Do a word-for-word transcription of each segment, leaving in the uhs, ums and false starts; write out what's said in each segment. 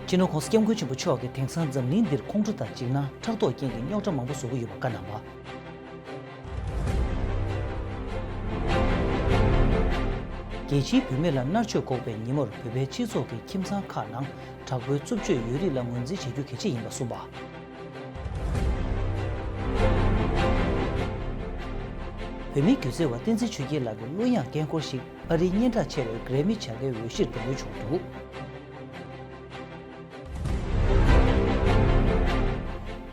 སྤྱི་ནོར་༸གོང་ས་༸སྐྱབས་མགོན་ཆེན་པོ་མཆོག་གིས་དེང་སང་འཛམ་གླིང་འདིར་ཁོང་ཁྲོ་དང་འཇིགས་སྣང་ཕྲག་དོག་རྐྱེན་གྱིས་རྙོག་དྲ་མང་པོ་བཟོ་གི་ཡོད་པ་བཀའ་གནང་བ། རྒྱལ་སྤྱིའི་བུད་མེད་ལ་མནར་གཅོད་འགོག་པའི་ཉིན་མོར་བོད་པའི་སྤྱི་ཚོགས་ཀྱི་ཁྱིམ་ཚང་ཁག་ནང་དྲག་པོའི་རྩུབ་སྤྱོད་ཡོད་རིགས་ལ་ངོས་འཛིན་བྱེད་རྒྱུ་གལ་ཆེ་ཡིན་པ་གསུངས་པ། བོད་མིའི་སྒྱུ་རྩལ་བ་བསྟན་འཛིན་ཆོས་རྒྱན་ལགས་ཀྱི་གླུ་དབྱངས་སྐད་འཁོར་ཞིག་ཨ་རིའི་སྙན་གྲགས་ཆེ་བའི་གྷི་རེ་མི་བྱ་དགའི་འོས་གཞིར་འདེམས་ཐོན་བྱུང་འདུག་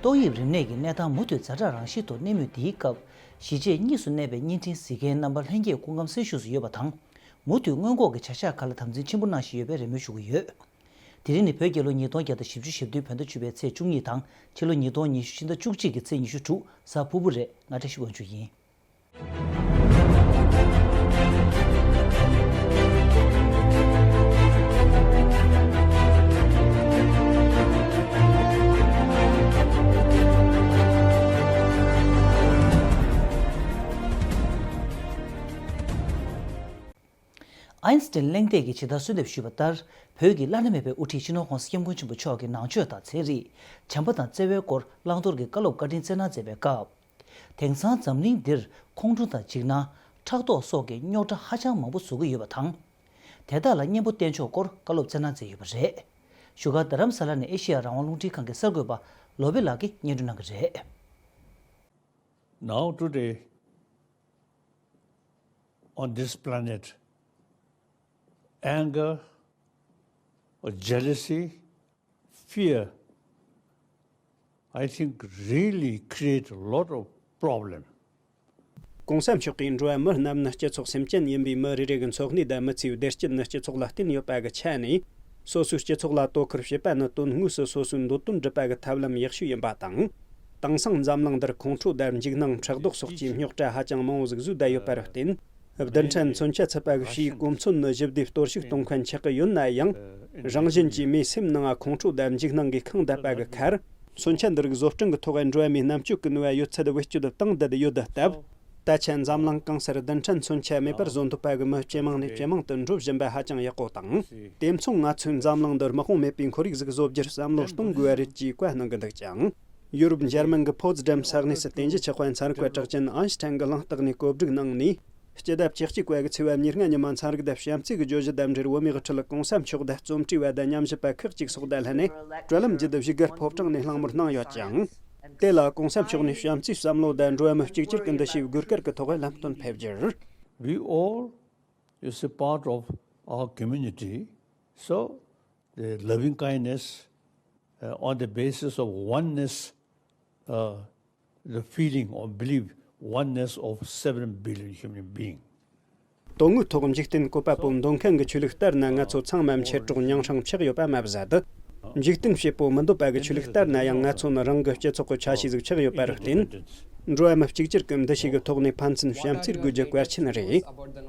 ཏོག་དབྱིབས་རིམས་ནད་ཀྱི་གནས་སྟངས་མུ་མཐུད་ཛ་དྲག་རང་བཞིན་དུ་གནས་མུས་འདིའི་སྐབས། གཞིས་བྱེས་གཉིས་སུ་གནས་པའི་བརྙན་འཕྲིན་གཟིགས་མཁན་རྣམ་པ་ལྷན་རྒྱས་སྐུ་ཁམས་སེམས་ཤུགས་སུ་ཡོད་པ་དང་། མུ་མཐུད་སྔོན་འགོག་གི་བྱ་གཞག་ཁག་ལ་དམ་འཛིན་ཆེན་པོ་གནང་བཞིན་ཡོད་པའི་རེ་སྨོན་ཞུ་གི་ཡོད། དེ་རིང་ནི་བོད་རྒྱལ་ལོ་ཉིས་སྟོང་བརྒྱ་དང་བཞི་བཅུ་ཞེ་བདུན་བོད་ཟླ་བཅུ་པའི་ཚེས་བཅུ་གཉིས་དང་ཕྱི་ལོ་ཉིས་སྟོང་ཉི་ཤུ་ཕྱི་ཟླ་བཅུ་གཅིག་གི་ཚེས་ཉི་ཤུ་དྲུག་གཟའ་ཕུར་བུ་རེད། ང་བཀྲ་ཤིས་དབང་ཕྱུག་ཡིན། ཨའིན་སི་ཊན་གླེང་སྟེགས་ཀྱིས་ཇི་ལྟར་གསོལ་འདེབས་ཞུས་པ་ལྟར། བོད་ཀྱི་བླ་ན་མེད་པའི་དབུ་ཁྲིད་སྤྱི་ནོར་༸གོང་ས་༸སྐྱབས་མགོན་ཆེན་པོ་མཆོག་གི་ནང་ཆོས་དང་ཚན་རིག་བྱམས་པ་དང་བརྩེ་བའི་སྐོར་བླང་དོར་གྱི་བཀའ་སློབ་བཀའ་དྲིན་སྩལ་གནང་མཛད་པའི་སྐབས། དེང་སང་འཛམ་གླིང་འདིར་ཁོང་ཁྲོ་དང་འཇིགས་སྣང་། ཕྲག་དོག་སོགས་ཀྱི་རྙོག་དྲ་ཧ་ཅང་མང་པོ་བཟོ་གི་ཡོད་པ་དང་། དེ་དག་ལ་གཉེན་པོ་བསྟེན་ཕྱོགས་སྐོར་བཀའ་སློབ་སྩལ་གནང་མཛད་ཡོད་པ་རེད། བཞུགས་སྒར་རྡ་རམ་ས་ལ་ནས་ཨེ་ཤེ་ཡ་རང་དབང་རླུང་འཕྲིན་ཁང་གི་གསར་འགོད་པ་ལོ་བི་ལགས་ཀྱིས་སྙན་སྒྲོན་གནང་གི་རེད། Now, today, on this planet, anger or jealousy, fear, I think, really create a lot of problem. ༸གོང་ས་མཆོག་གིས་འགྲོ་བ་མི་རྣམས་ནི་སྤྱི་ཚོགས་སེམས་ཅན་ཡིན་པས། མི་རེ་རེ་གི་འཚོ་གནས་དང་མི་ཚེའི་བདེ་སྐྱིད་ནི་སྤྱི་ཚོགས་ལ་བརྟེན་ཡོད་པ་གི་ཆ་ནས། སོ་སོའི་སྤྱི་ཚོགས་ལ་དོ་ཁུར་བྱེད་པ་ནི་དོན་དངོས་སུ་སོ་སོའི་འདོད་དོན་སྒྲུབ་པ་གི་ཐབས་ལམ་ཡག་ཤོས་ཡིན་པ་དང་། དེང་སང་འཛམ་གླིང་འདིར་ཁོང་ཁྲོ་དང་འཇིགས་སྣང་། ཕྲག་དོག་སོགས་ཀྱི་རྙོག་དྲ་ཧ་ཅང་མང་བོ་ཟིག་བཟོས་བསྡད་ཡོད་པར་བརྟེན། བདུན་ཕྲན་མཚོན་ཆ་ཚུད་པ་གི་ཕྱིའི་གོ་མཚོན་ནི་ཞི་བདེ་གཏོར་བཤིག་གཏོང་མཁན་ཆགས་ཀྱི་ཡོད་ན་ཡང་། རང་བཞིན་གྱིས་མིའི་སེམས་ནང་ཁོང་ཁྲོ་དང་འཇིགས་སྣང་གིས་ཁེངས་བསྡད་པ་གི་ཁར། མཚོན་ཆ་འདི་རིགས་བཟོ་སྐྲུན་གྱི་ཐོག་འགྲོ་བ་མིའི་རྣམ་དཔྱོད་ཀྱི་ནུས་པ་ཡོད་ཚད་བེད་སྤྱོད་བཏང་བསྡད་ཡོད་སྟབས། ད་ཆ་འཛམ་གླིང་གང་སར་བདུན་ཕྲན་མཚོན་ཆ་མེད་པར་བཟོ་འདོད་པ་གི་མི་ཇེ་མང་ནས་ཇེ་མང་དུ་འགྲོ་བཞིན་པ་ཧ་ཅང་ཡག་པོ་དང་། དེ་མཚུངས་ང་ཚོའི་འཛམ་གླིང་འདིར་དམག་དཔུང་མེད་པའི་ཁོར་ཡུག་ཟིག་བཟོ་རྒྱུར་བསམ་བློ་གཏོང་དགོས་པ་རེད་ཅེས་བཀའ་གནང་གི་འདུག་ཅིང་། ཡུ་རོབ་འཇར་མན་གྱི་ཕོ་ཛི་ཌམ་ས་གནས་སུ་རྟེན་གཞི་ཆགས་པའི་ཚན་རིག་པ་གྲགས་ཅན་ཨན་ཤི་ཐན་གྱིས་གླེང་སྟེགས་ནས་གོ་སྒྲིག་གནང་ནས། སྤྱི་ཟླ་བཅུ་གཅིག་པ་གི་ཚེས་པ་ཉེར་ལྔ་ཉིན་མ་ཚན་རིག་དང་བྱམས་བརྩེ་གི་བརྗོད་གཞི་དང་འབྲེལ་བོད་མིའི་དབུ་ཁྲིད་༸གོང་ས་མཆོག་དང་རྩོམ་བྲིས་པ་དང་ཉམས་ཞིབ་པ་ཁག་ཅིག་སོགས་དང་ལྷན་ནས་དྲ་ལམ་བརྒྱུད་དུ་བཞུགས་སྒར་ཕོ་བྲང་ནས་གླེང་མོལ་གནང་ཡོད་ཅིང་། དེ་ལ་༸གོང་ས་མཆོག་ནས་བྱམས་བརྩེའི་བསམ་བློ་དང་འགྲོ་བ་མི་གཅིག་གྱུར་གྱི་འདུ་ཤེས་དགོས་གལ་གྱི་ཐོག་ལམ་སྟོན་ཕེབས་རྒྱུར། We all is a part of our community, so the loving kindness uh, on the basis of oneness, uh, the feeling or belief, oneness of seven billion human beings. དོན་དངོས་ཐོག་འཇིག་རྟེན་བཀོད་པ་པོ་འདོད་མཁན་གྱི་ཆོས་ལུགས་ལྟར་ན་ང་ཚོ་ཚང་མ་མཆེད་གྲོགས་ཉང་ཧྲང་ཆགས་ཡོད་པ་མ་ཟད། འཇིག་རྟེན་བྱེད་པོ་མི་འདོད་པ་གི་ཆོས་ལུགས་ལྟར་ན་ཡང་ང་ཚོ་ནི་རང་གི་སྤྱི་ཚོགས་ཀྱི་ཆ་ཤས་ཟིག་ཆགས་ཡོད་པར་བརྟེན། འགྲོ་བ་མི་གཅིག་གྱུར་གྱི་འདུ་ཤེས་ཀྱི་ཐོག་ནས་ཕན་ཚུན་བྱམས་བརྩེར་དགོས་རྒྱུ་གལ་ཆེན་རེད།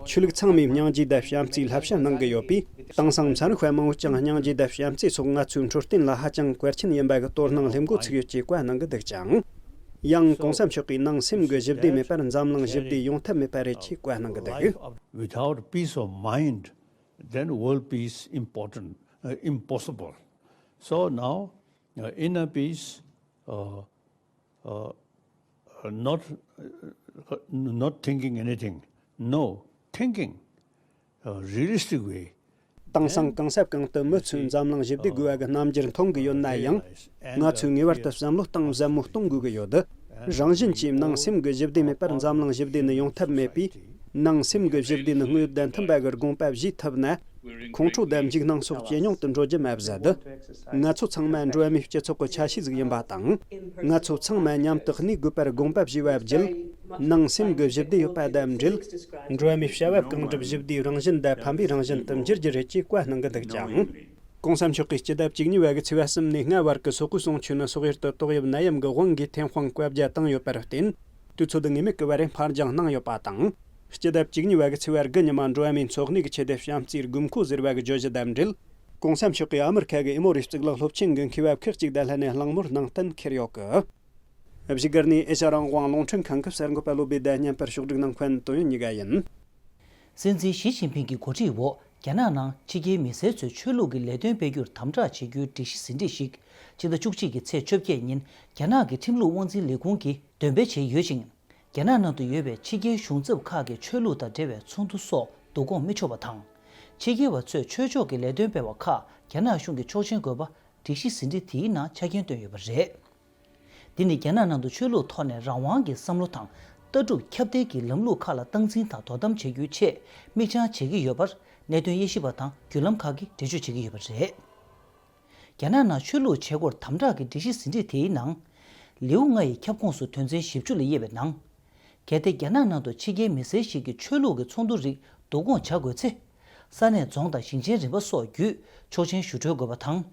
ཆོས་ལུགས་ཚང་མས་སྙིང་རྗེ་དང་བྱམས་བརྩེའི་བསླབ་བྱ་གནང་གི་ཡོད་པས། དེང་སང་ཚན་རིག་པ་མང་བོས་ཀྱང་སྙིང་རྗེ་དང་བྱམས་བརྩེ་སོགས་ང་ཚོའི་འཕྲོད་བསྟེན་ལ་ཧ་ཅང་གལ་ཆེན་ཡིན་པ་གི་དོ་སྣང་སླེབས་འགོ་ཚུགས་ཡོད་ཅེས་བཀའ་གནང་གི་འདུག་ཅིང་། ཡང་༸གོང་ས་མཆོག་གིས་ནང་སེམས་ཀྱི་ཞི་བདེ་མེད་པར་འཛམ་གླིང་ཞི་བདེ་ཡོང་ཐབས་མེད་པ་རེད་ཅེས་བཀའ་གནང་གི་འདུག Without peace of mind, then world peace important, uh, impossible. So now, uh, inner peace, uh, uh, not, uh, not thinking anything. No, thinking, uh, realistic way. དེང་སང་གང་ས་གང་དུ་མི་ཚོས་འཛམ་གླིང་ཞི་བདེ་དགོས་པ་གི་རྣམ་འགྱུར་མཐོང་གི་ཡོད་ན་ཡང་། ང་ཚོས་ངེས་པར་དུ་བསམ་བློ་གཏིང་ཟབ་མོ་གཏོང་དགོས་ཀྱི་ཡོད། རང་བཞིན་གྱིས་ནང་སེམས་ཀྱི་ཞི་བདེ་མེད་པར་འཛམ་གླིང་ཞི་བདེ་ནི་ཡོང་ཐབས་མེད་པས། ནང་སེམས་ཀྱི་ཞི་བདེ་ནི་དངོས་ཡོད་དང་མཐུན་པ་གི་དགོངས་པ་བཞེས་ཐུབ་ན། ཁོང་ཁྲོ་དང་འཇིགས་སྣང་སོགས་ཇེ་ཉུང་དུ་འགྲོ་རྒྱུ་མ་ཟད། ང་ཚོ་ཚང་མ་འགྲོ་བ་མིའི་སྤྱི་ཚོགས་ཀྱི་ཆ་ཤས་ཟིག་ཡིན་པ་དང་། ང་ཚོ་ཚང་མ་མཉམ་དུ་གནས་དགོས་པར་དགོངས་པ་བཞེས་པ་བརྒྱུད། ནང་སེམས་ཀྱི་ཞི་བདེ་ཡོད་པ་དང་འབྲེལ། འགྲོ་བ་མིའི་བྱ་བ་གང་སྒྲུབ་ཞི་བདེའི་རང་བཞིན་དང་ཕན་པའི་རང་བཞིན་དུ་འགྱུར་རྒྱུ་རེད་ཅེས་བཀའ་གནང་གི་འདུག་ཅིང་། ༸གོང་ས་མཆོག་གིས་སྤྱི་ཟླ་བཅུ་གཉིས་པ་གི་ཚེས་པ་གསུམ་ནས་ལྔ་བར་གྱི་སོག་པོའི་གསུང་ཆོས་ནི་སོག་ཡུལ་དུ་ཏོག་དབྱིབས་ནད་ཡམས་ཀྱི་དབང་གིས་ཐེམ་དཔང་བཀའ་རྒྱ་བཏང་ཡོད་པར་བརྟེན། དུས་ཚོད་ངེས་མེད་ཀྱི་བར་འཕར་འགྱངས་གནང་ཡོད་པ་དང་། སྤྱི་ཟླ་བཅུ་གཉིས་པ་གི་ཚེས་པ་དགུ་ཉིན་མ་འགྲོ་བ་མིའི་འཚོ་གནས་ཀྱི་ཆེད་དུ་བྱམས་བརྩེའི་དགོས་མཁོ་ཟེར་བ་གི་བརྗོད་གཞི་དང་འབྲེལ། ༸གོང་ས་མཆོག་གིས་ཨ་མི་རི་ཁ་གི་ཨི་མོ་རི་གཙུག་ལག་སློབ་ཆེན་གྱི་མཁས་པ་ཁག་ཅིག་དང་ལྷན་ནས་གླེང་མོལ་གནང་གཏན་འཁེལ་ཡོད་གི། བཞུགས་སྒར་ནས་ཨེ་ཤ་རང་དབང་རླུང་འཕྲིན་ཁང་གི་གསར་འགོད་པ་བློ་བྷེ་དང་བརྙན་པར་ཕྱོགས་སྒྲིག་གནང་མཁན་ཏོང་ཡོན་གཉིས་ཀ་ཡིན། སྲིད་འཛིན་ཞི་ཅིན་ཕིང་གི་གོ་སྒྲིག་འོག་ རྒྱ་ནག་ནང་ཕྱི་རྒྱལ་མི་སེར་ཚོས་ཆོས་ལུགས་ཀྱི་ལས་དོན་སྤེལ་རྒྱུར་དམ་དྲག་བྱེད་རྒྱུའི་སྒྲིག་གཞི་ཟིན་བྲིས་ཤིག་ཕྱི་ཟླ་བཅུ་གཅིག་གི་ཚེས་བཅོ་བརྒྱད་ཉིན་རྒྱ་ནག་གི་ཁྲིམས་ལུགས་དབང་འཛིན་ལས་ཁུངས་ཀྱིས་འདོན་སྤེལ་བྱས་ཡོད་ཅིང་། རྒྱ་ནག་ནང་དུ་ཡོད་པའི་ཕྱི་རྒྱལ་གཞུང་ཚབ་ཁག་གིས་ཆོས་ལུགས་དང་འབྲེལ་བའི་ཚོགས་འདུ་སོགས་བསྡུ་སྐོང་མི་ཆོག་པ་དང་། ཕྱི་རྒྱལ་བ་ཚོས་ཆོས་ཕྱོགས་ཀྱི་ལས་དོན་སྤེལ་བ་ཁག་རྒྱ་ནག་གཞུང་གིས་ཆོག་མཆན་དགོས་པ་སྒྲིག་གཞི་ཟིན་བྲིས་དེའི་ནང་ཆ་རྐྱེན་བཏོན་ཡོད་པ་རེད། འདི་ནི་རྒྱ་ནག་ནང་དུ་ཆོས་ལུགས་ཐོག་ནས་རང་དབང་གི་བསམ་བློ་དང་ལྟ་གྲུབ་ཁྱབ་གདལ་གྱི་ལམ་ལུགས་ཁག་ལ་སྟངས་འཛིན་དང་དོ་དམ་བྱེད་རྒྱུའི་ཆེད་མིག་བྱང་བྱེད་ཀྱི་ཡོད་པར་གནད་དོན་དབྱེ་ཞིབ་པ་དང་བརྒྱུད་ལམ་ཁག་གིས་འགྲེལ་བརྗོད་བྱེད་ཀྱི་ཡོད་པ་རེད། རྒྱ་ནག་ནང་ཆོས་ལུགས་བྱེད་སྒོར་དམ་དྲག་གི་སྒྲིག་གཞི་ཟིན་བྲིས་དེའི་ནང་། ལེའུ་ལྔ་ཡི་ཁྱབ་ཁོངས་སུ་དོན་ཚན་བཞི་བཅུ་ལ་དབྱེ་བའི་ནང་། གལ་ཏེ་རྒྱ་ནག་ནང་དུ་ཕྱི་རྒྱལ་མི་སེར་ཞིག་གིས་ཆོས་ལུགས་ཀྱི་ཚོགས་འདུ་རིགས་བསྡུ་སྐོང་བྱ་དགོས་ཚེ། ས་གནས་རྫོང་དང་ཞིང་ཆེན་རིམ་པ་སོགས་བརྒྱུད་ཆོག་མཆན་ཞུ་འཁྲོལ་དགོས་པ་དང་།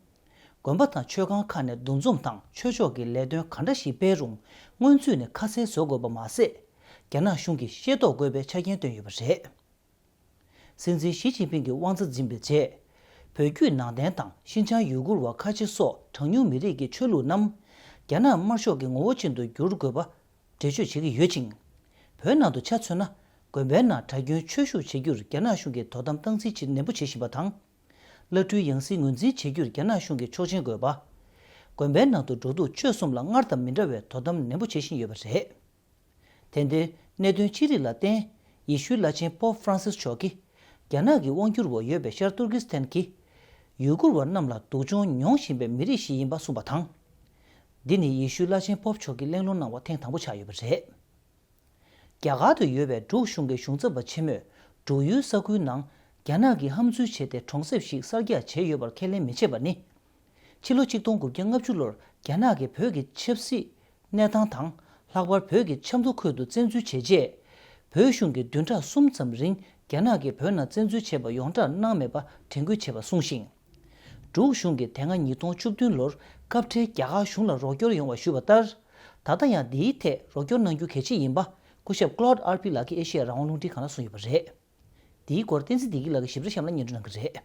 དགོན་པ་དང་ཆོས་ཁང་ཁག་ནས་འདུ་འཛོམས་དང་ཆོས་ཕྱོགས་ཀྱི་ལས་དོན་ག་འདྲ་ཞིག་སྤེལ་རུང་སྔོན་ཚུད་ནས་ཁ་གསལ་བཟོ་དགོས་པ་མ་ཟད། རྒྱ་ནག་གཞུང་གིས་ཤེས་རྟོགས་དགོས་པའི་ཆ་རྐྱེན་བཏོན་ཡོད་པ་རེད། སྲིད་འཛིན་ཞི་ཅིན་ཕིང་གི་དབང་ཆ་འཛིན་པའི་རྗེས། བོད་བརྒྱུད་ནང་བསྟན་དང་ཤིན་ཅང་ཡུ་གུར་བ་ཁ་ཆེ་སོགས་གྲངས་ཉུང་མི་རིགས་ཀྱི་ཆོས་ལུགས་རྣམས་རྒྱ་ནག་དམར་ཤོག་གི་ངོ་བོ་ཅན་དུ་བསྒྱུར་དགོས་པ་འགྲེལ་བརྗོད་བྱེད་ཀྱི་ཡོད་ཅིང་། བོད་ནང་དུ་ཆ་མཚོན་ན། དགོན་པའི་ནང་གྲྭ་རྒྱུན་ཆོས་ཞུགས་བྱེད་རྒྱུར་རྒྱ་ནག་གཞུང་གིས་དོ་དམ་སྟངས་འཛིན་བྱེད་ནན་པོ་བྱེད་བཞིན་པ་དང་། བླ་སྤྲུལ་ཡང་སྲིད་ངོས་འཛིན་བྱེད་རྒྱུར་རྒྱ་ནག་གཞུང་གིས་ཆོག་མཆན་དགོས་པ། དགོན་པའི་ནང་དུ་འགྲོ་འདུག་སྤྱོད་གསུམ་ལ་སྔར་དང་མི་འདྲ་བའི་དོ་དམ་ནན་པོ་བྱེད་བཞིན་ཡོད་པ་རེད། དེ་ལྟའི་གནད་དོན་ཅི་རིགས་ལ་བརྟེན། ཡེ་ཤུའི་བླ་ཆེན་པོབ་ཧྥ་རན་སིས་མཆོག་གིས། རྒྱ་ནག་གི་དབང་སྒྱུར་འོག་ཡོད་པའི་ཤར་ཏུར་ཀི་སི་ཐན་གྱི་ཡུ་གུར་བ་རྣམས་ལ་སྡུག་སྦྱོང་མྱོང་བཞིན་པའི་མི་རིགས་ཤིག་ཡིན་པ་གསུངས་པ་དང་། འདི་ནི་ཡེ་ཤུའི་བླ་ཆེན་པོབ་མཆོག་གིས་གླེང་སློང་གནང་བ་ཐེངས་དང་པོ་ཆགས་ཡོད་པ་རེད། རྒྱ་གར་དུ་ཡོད་པའི་འབྲུག་གཞུང་གི་གཞུང་ཚབ་པ་ཆེན་མོས་འབྲུག་ཡུལ་ས་ཁུལ་ནང་རྒྱ་ནག་གིས་ཧམ་འཛུལ་བྱས་ཏེ་གྲོང་གསེབ་ཞིག་གསར་རྒྱག་བྱས་ཡོད་པར་ཁས་ལེན་མི་བྱེད་པ་ནི། ཕྱི་ལོ་ཆིག་སྟོང་དགུ་བརྒྱ་ལྔ་བཅུ་ལོར་རྒྱ་ནག་གིས་བོད་ཀྱི་ཆབ་སྲིད་གནས་སྟངས་དང་། ལྷག་པར་བོད་ཀྱི་ཆབ་མདོ་ཁུལ་དུ་བཙན་འཛུལ་བྱས་རྗེས། བོད་གཞུང་གིས་བདུན་ཕྲག་གསུམ་ཙམ་རིང་རྒྱ་ནག་གིས་བོད་ནང་བཙན་འཛུལ་བྱས་པ་ཡོངས་བསྒྲགས་གནང་མེད་པ་དྲན་སྐུལ་བྱས་པ་གསུངས་ཤིང་། འབྲུག་གཞུང་གིས་དེ་སྔ་ཉིས་སྟོང་བཅུ་བདུན་ལོར་སྐབས་འཕྲལ་རྒྱ་གར་གཞུང་ལ་རོགས་སྐྱོར་ཡོང་བ་ཞུས་པ་ལྟར། ད་ལྟ་ཡང་འདིའི་ཐད་རོགས་སྐྱོར་གནང་རྒྱུ་གལ་ཆེ་ཡིན་པ་སྐུ་ཞབས་ཀློད་ཨར་པི་ལགས་ཀྱིས་ཨེ་ཤེ་ཡ་རང་དབང་རླུང་འཕྲིན་ཁང་ལ་གསུངས་ཡོད་པ་རེད། འདིའི་སྐོར་བསྟན་འཛིན་བདེ་སྐྱིད་ལགས་ཀྱིས་ཞིབ་ཕྲ་གཤམ་ལ་སྙན་སྒྲོན་གནང་གི་རེད།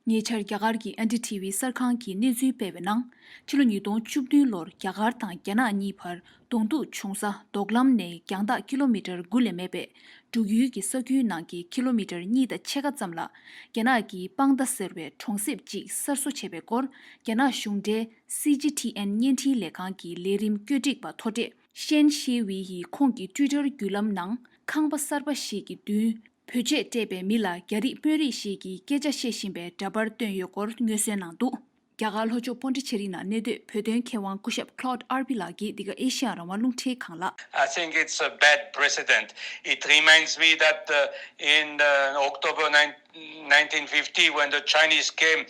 ཉེ་ཆར་རྒྱ་གར་གྱི་ཨན་ཌི་ཊི་ཝི་གསར་ཁང་གིས་གནས་ཚུལ་སྤེལ་བའི་ནང་། ཕྱི་ལོ་ཉིས་སྟོང་བཅུ་བདུན་ལོར་རྒྱ་གར་དང་རྒྱ་ནག་གཉིས་བར་གདོང་ཐུག་བྱུང་ས་མདོག་ལམ་ནས་རྒྱང་ཐག་ཀི་ལོ་མི་ཊར་དགུ་ལས་མེད་པའི་འབྲུག་ཡུལ་གྱི་ས་ཁུལ་ནང་གི་ཀི་ལོ་མི་ཊར་གཉིས་དང་ཕྱེད་ཀ་ཙམ་ལ་རྒྱ་ནག་གི་པང་ཏཱ་ཟེར་བའི་གྲོང་གསེབ་ཅིག་གསར་བཟོ་བྱས་པའི་སྐོར་རྒྱ་ནག་གཞུང་འབྲེལ་སི་ཇི་ཐི་ཨེན་བརྙན་འཕྲིན་ལས་ཁང་གི་ལས་རིམ་བཀོད་སྒྲིག་པ་མཐོ་གྲས་ཤན་ཤི་ཝི་ཡིས་ཁོང་གི་ཊུའི་ཊར་བརྒྱུད་ལམ་ནང་ཁང་པ་གསར་པ་ཞིག་གི་མདུན། བོད་ཆས་སྤྲས་པའི་མི་ལ་རྒྱ་རིགས་དཔོན་རིགས་ཤིག་གིས་སྐད་ཆ་བཤད་བཞིན་པའི་འདྲ་པར་བཏོན་ཡོད་སྐོར་ངོས་ཟིན་གནང་འདུག་རྒྱ་གར་ལྷོ་ཕྱོགས་པོན་ཌི་ཆེ་རི་ནང་གནས་སྡོད་བོད་དོན་མཁས་དབང་སྐུ་ཞབས་Claude Arpi་ལགས་ཀྱིས་འདི་ག་ཨེ་ཤེ་ཡ་རང་དབང་རླུང་འཕྲིན་ཁང་ལ། I think it's a bad precedent. It reminds me that uh, in uh, October nine- nineteen fifty, when the Chinese came,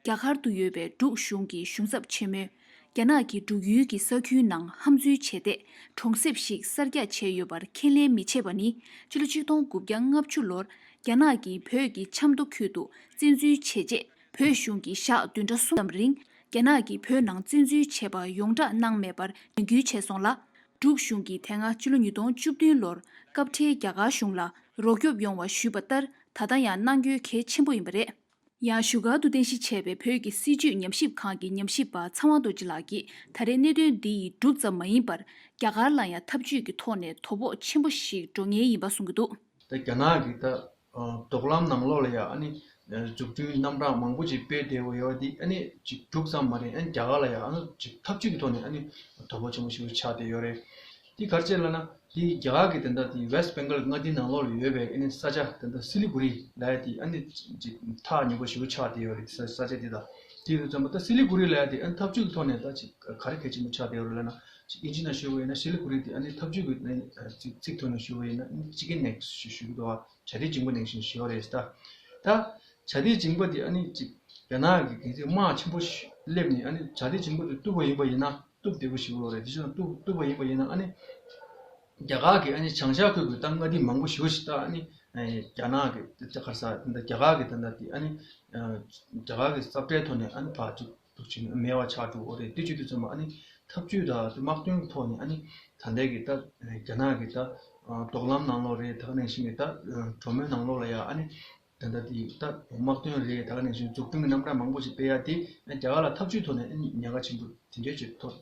རྒྱ་གར་དུ་ཡོད་པའི་འབྲུག་གཞུང་གི་གཞུང་ཚབ་ཆེན་མོས། རྒྱ་ནག་གིས་འབྲུག་ཡུལ་གྱི་ས་ཁུལ་ནང་ཧམ་འཛུལ་བྱས་ཏེ། གྲོང་གསེབ་ཞིག་གསར་རྒྱག་བྱས་ཡོད་པར་ཁས་ལེན་མི་བྱེད་པ་ནི། ཕྱི་ལོ་ཆིག་སྟོང་དགུ་བརྒྱ་ལྔ་བཅུ་ལོར། རྒྱ་ནག་གིས་བོད་ཀྱི་ཆབ་མདོ་ཁུལ་དུ་བཙན་འཛུལ་བྱས་རྗེས། བོད་གཞུང་གིས་ཞག་བདུན་ཕྲག་གསུམ་ཙམ་རིང་། རྒྱ་ནག་གིས་བོད་ནང་བཙན་འཛུལ་བྱས་པ་ཡོངས་བསྒྲགས་གནང་མེད་པར་དྲན་སྐུལ་བྱས་སོང་ལ། འབྲུག་གཞུང་གིས་དེ་སྔ་ཕྱི་ལོ་ཉིས་སྟོང་བཅུ་བདུན་ལོར་སྐབས་འཕྲལ་རྒྱ་གར་གཞུང་ལ་རོགས་སྐྱོབ་ཡོང་བ་ཞུས་པ་ལྟར། ད་ལྟ་ཡང་གནང་དགོས་གལ་ཆེན་པོ་ཡིན་པ་རེད། ཡང་བཞུགས་སྒར་དུ་རྟེན་གཞི་བྱས་པའི་བོད་ཀྱི་སྲིད་བྱུས་ཉམས་ཞིབ་ཁང་གི་ཉམས་ཞིབ་པ་ཚངས་དབང་རྡོ་རྗེ་ལགས་ཀྱིས། ད་རེས་གནད་དོན་འདི་ཡིས་འབྲུག་ཙམ་མ་ཡིན་པར། རྒྱ་གར་ལ་ཡང་འཐབ་ཇུས་ཀྱི་ཐོག་ནས་དོ་ཕོག་ཆེན་པོ་ཞིག་འགྲོ་ངེས་ཡིན་པ་གསུང་གི་འདུག་ད་རྒྱ་ནག་གིས་ད་ཨ་མདོག་ལམ་ནང་ལོགས་ལ་ཡང་ཨ་ནི་འཛུགས་སྐྲུན་རྣམ་གྲངས་མང་པོ་ཅིག་སྤེལ་བསྡད་ཡོད་པ་འདི་ཨ་ནི་ཅིག་འབྲུག་ཙམ་མ་རེད། ཨ་ནི་རྒྱ་གར་ལ་ཡང་ཨ་ནི་ཅིག་འཐབ་ཇུས་ཀྱི་ཐོག་ནས་ཨ་ནི་དོ་ཕོག་ཆེན་པོ་ཞིག་ཆགས་བསྡད་ཡོད་རེད། འདི་ག་རེ་བྱས་ལབ་ན། དེ་རྒྱ་གར་གྱི་དེ་འདྲ་དེ་West Bengal་མངའ་སྡེའི་ནང་ལོགས་ལ་ཡོད་པའི་ཨ་ནི་ས་ཆ་དེ་འདྲ་སི་ལི་གུ་རི་ལབ་ཡ་དེ་ཨ་ནི་ཅིག་ཐག་ཉེ་པོ་ཞེ་པོ་ཆགས་བསྡད་ཡོད་རེད། ས་ས་ཆ་དེ་དང་དེ་དུས་ཙམ་པ་ད་སི་ལི་གུ་རི་ལབ་ཡ་དེ་ཨ་ནི་འཐབ་ཇུས་ཀྱི་ཐོག་ནས་ད་ཅིག་ག་རེ་གལ་ཆེན་པོ་ཆགས་བསྡད་ཡོད་རེད་ལབ་ན། ཅིག་ཨིན་ཇི་ནང་ཞུས་པ་ཡིན་ན་སི་ལི་གུ་རི་དེ་ཨ་ནི་འཐབ་ཇུས་ཀྱི་ཨ་ནི་ཚིག་ཚིག་ཐོག་ནས་ཞུས་པ་ཡིན་ན་ཨ་ནི་ཅི་ཀེན་ནེག་སི་ཞུ་ཞུ་གི་འདུག་བ། བྱ་དེ་འཇིང་པོ་ནང་བཞིན་ཞུ་བ་རེད་ད། ད་བྱ་དེ་འཇིང་པོ་དེ་ཨ་ནི་ཅིག་རྒྱ་ནག་གི་གལ་སྲིད་དམག་ཆེན་པོ་ཞིག་སླེབས་ནས་ཨ་ནི་བྱ་དེ་འཇིང་པོ་དེ་གཏུབ་པ་ཡིན་པ་ཡིན་ན། གཏུབ་བདེ་པོ་ཞིག་ཡོད་རེད། དེ་བཞིན་གཏུབ་གཏུབ་པ་ཡིན་པ་ཡིན་ན་ཨ་ནི། རྒྱ་གར་གྱི་ཨ་ནི་བྱང་ཤར་ཁུལ་གྱི་ད་མངའ་སྡེ་མང་པོ་ཞེ་པོ་ཞིག་ད་ཨ་ནི། རྒྱ་ནག་གི་ད་ག་རེ་ཟེར་ད་རྒྱ་གར་གྱི་ད་ད་དེ་ཨ་ནི། རྒྱ་གར་གྱི་ས་བཀྲའི་ཐོག་ནས་ཨ་ནི་ཕར་ཅིག་ཏུ་ཅིག་མེད་པ་ཆགས་འགྲོ་གི་རེད། དེ་བྱེད་དུས་ཙམ་པ་ཨ་ནི་འཐབ་ཇུས་དང་དམག་དོན་ཐོག་ནས་ཨ་ནི་ད་ལྟའི་གི་ད་རྒྱ་ནག་གི་ད་མདོག་ལམ་ནང་ལོགས་རེད། ད་ག་ནང་བཞིན་གི་ད་གྲོ་མོའི་ནང་ལོགས་ལ་ཡ་ཨ་ནི། ད་ལྟ་དེ་ད་དམག་དོན་རེད། ད་ག་ནང་བཞིན་འཛུགས་སྐྲུན་གྱི་རྣམ་གྲངས་མང་པོ་ཞིག་སྤེལ་ཡ་དེ་རྒྱ་གར་ལ་འཐབ་ཇུས་ཐོག་ནས་ཉེན་ཁ་ཆེན་པོ་དེ་འདྲའི་ཅིག་ཐོག་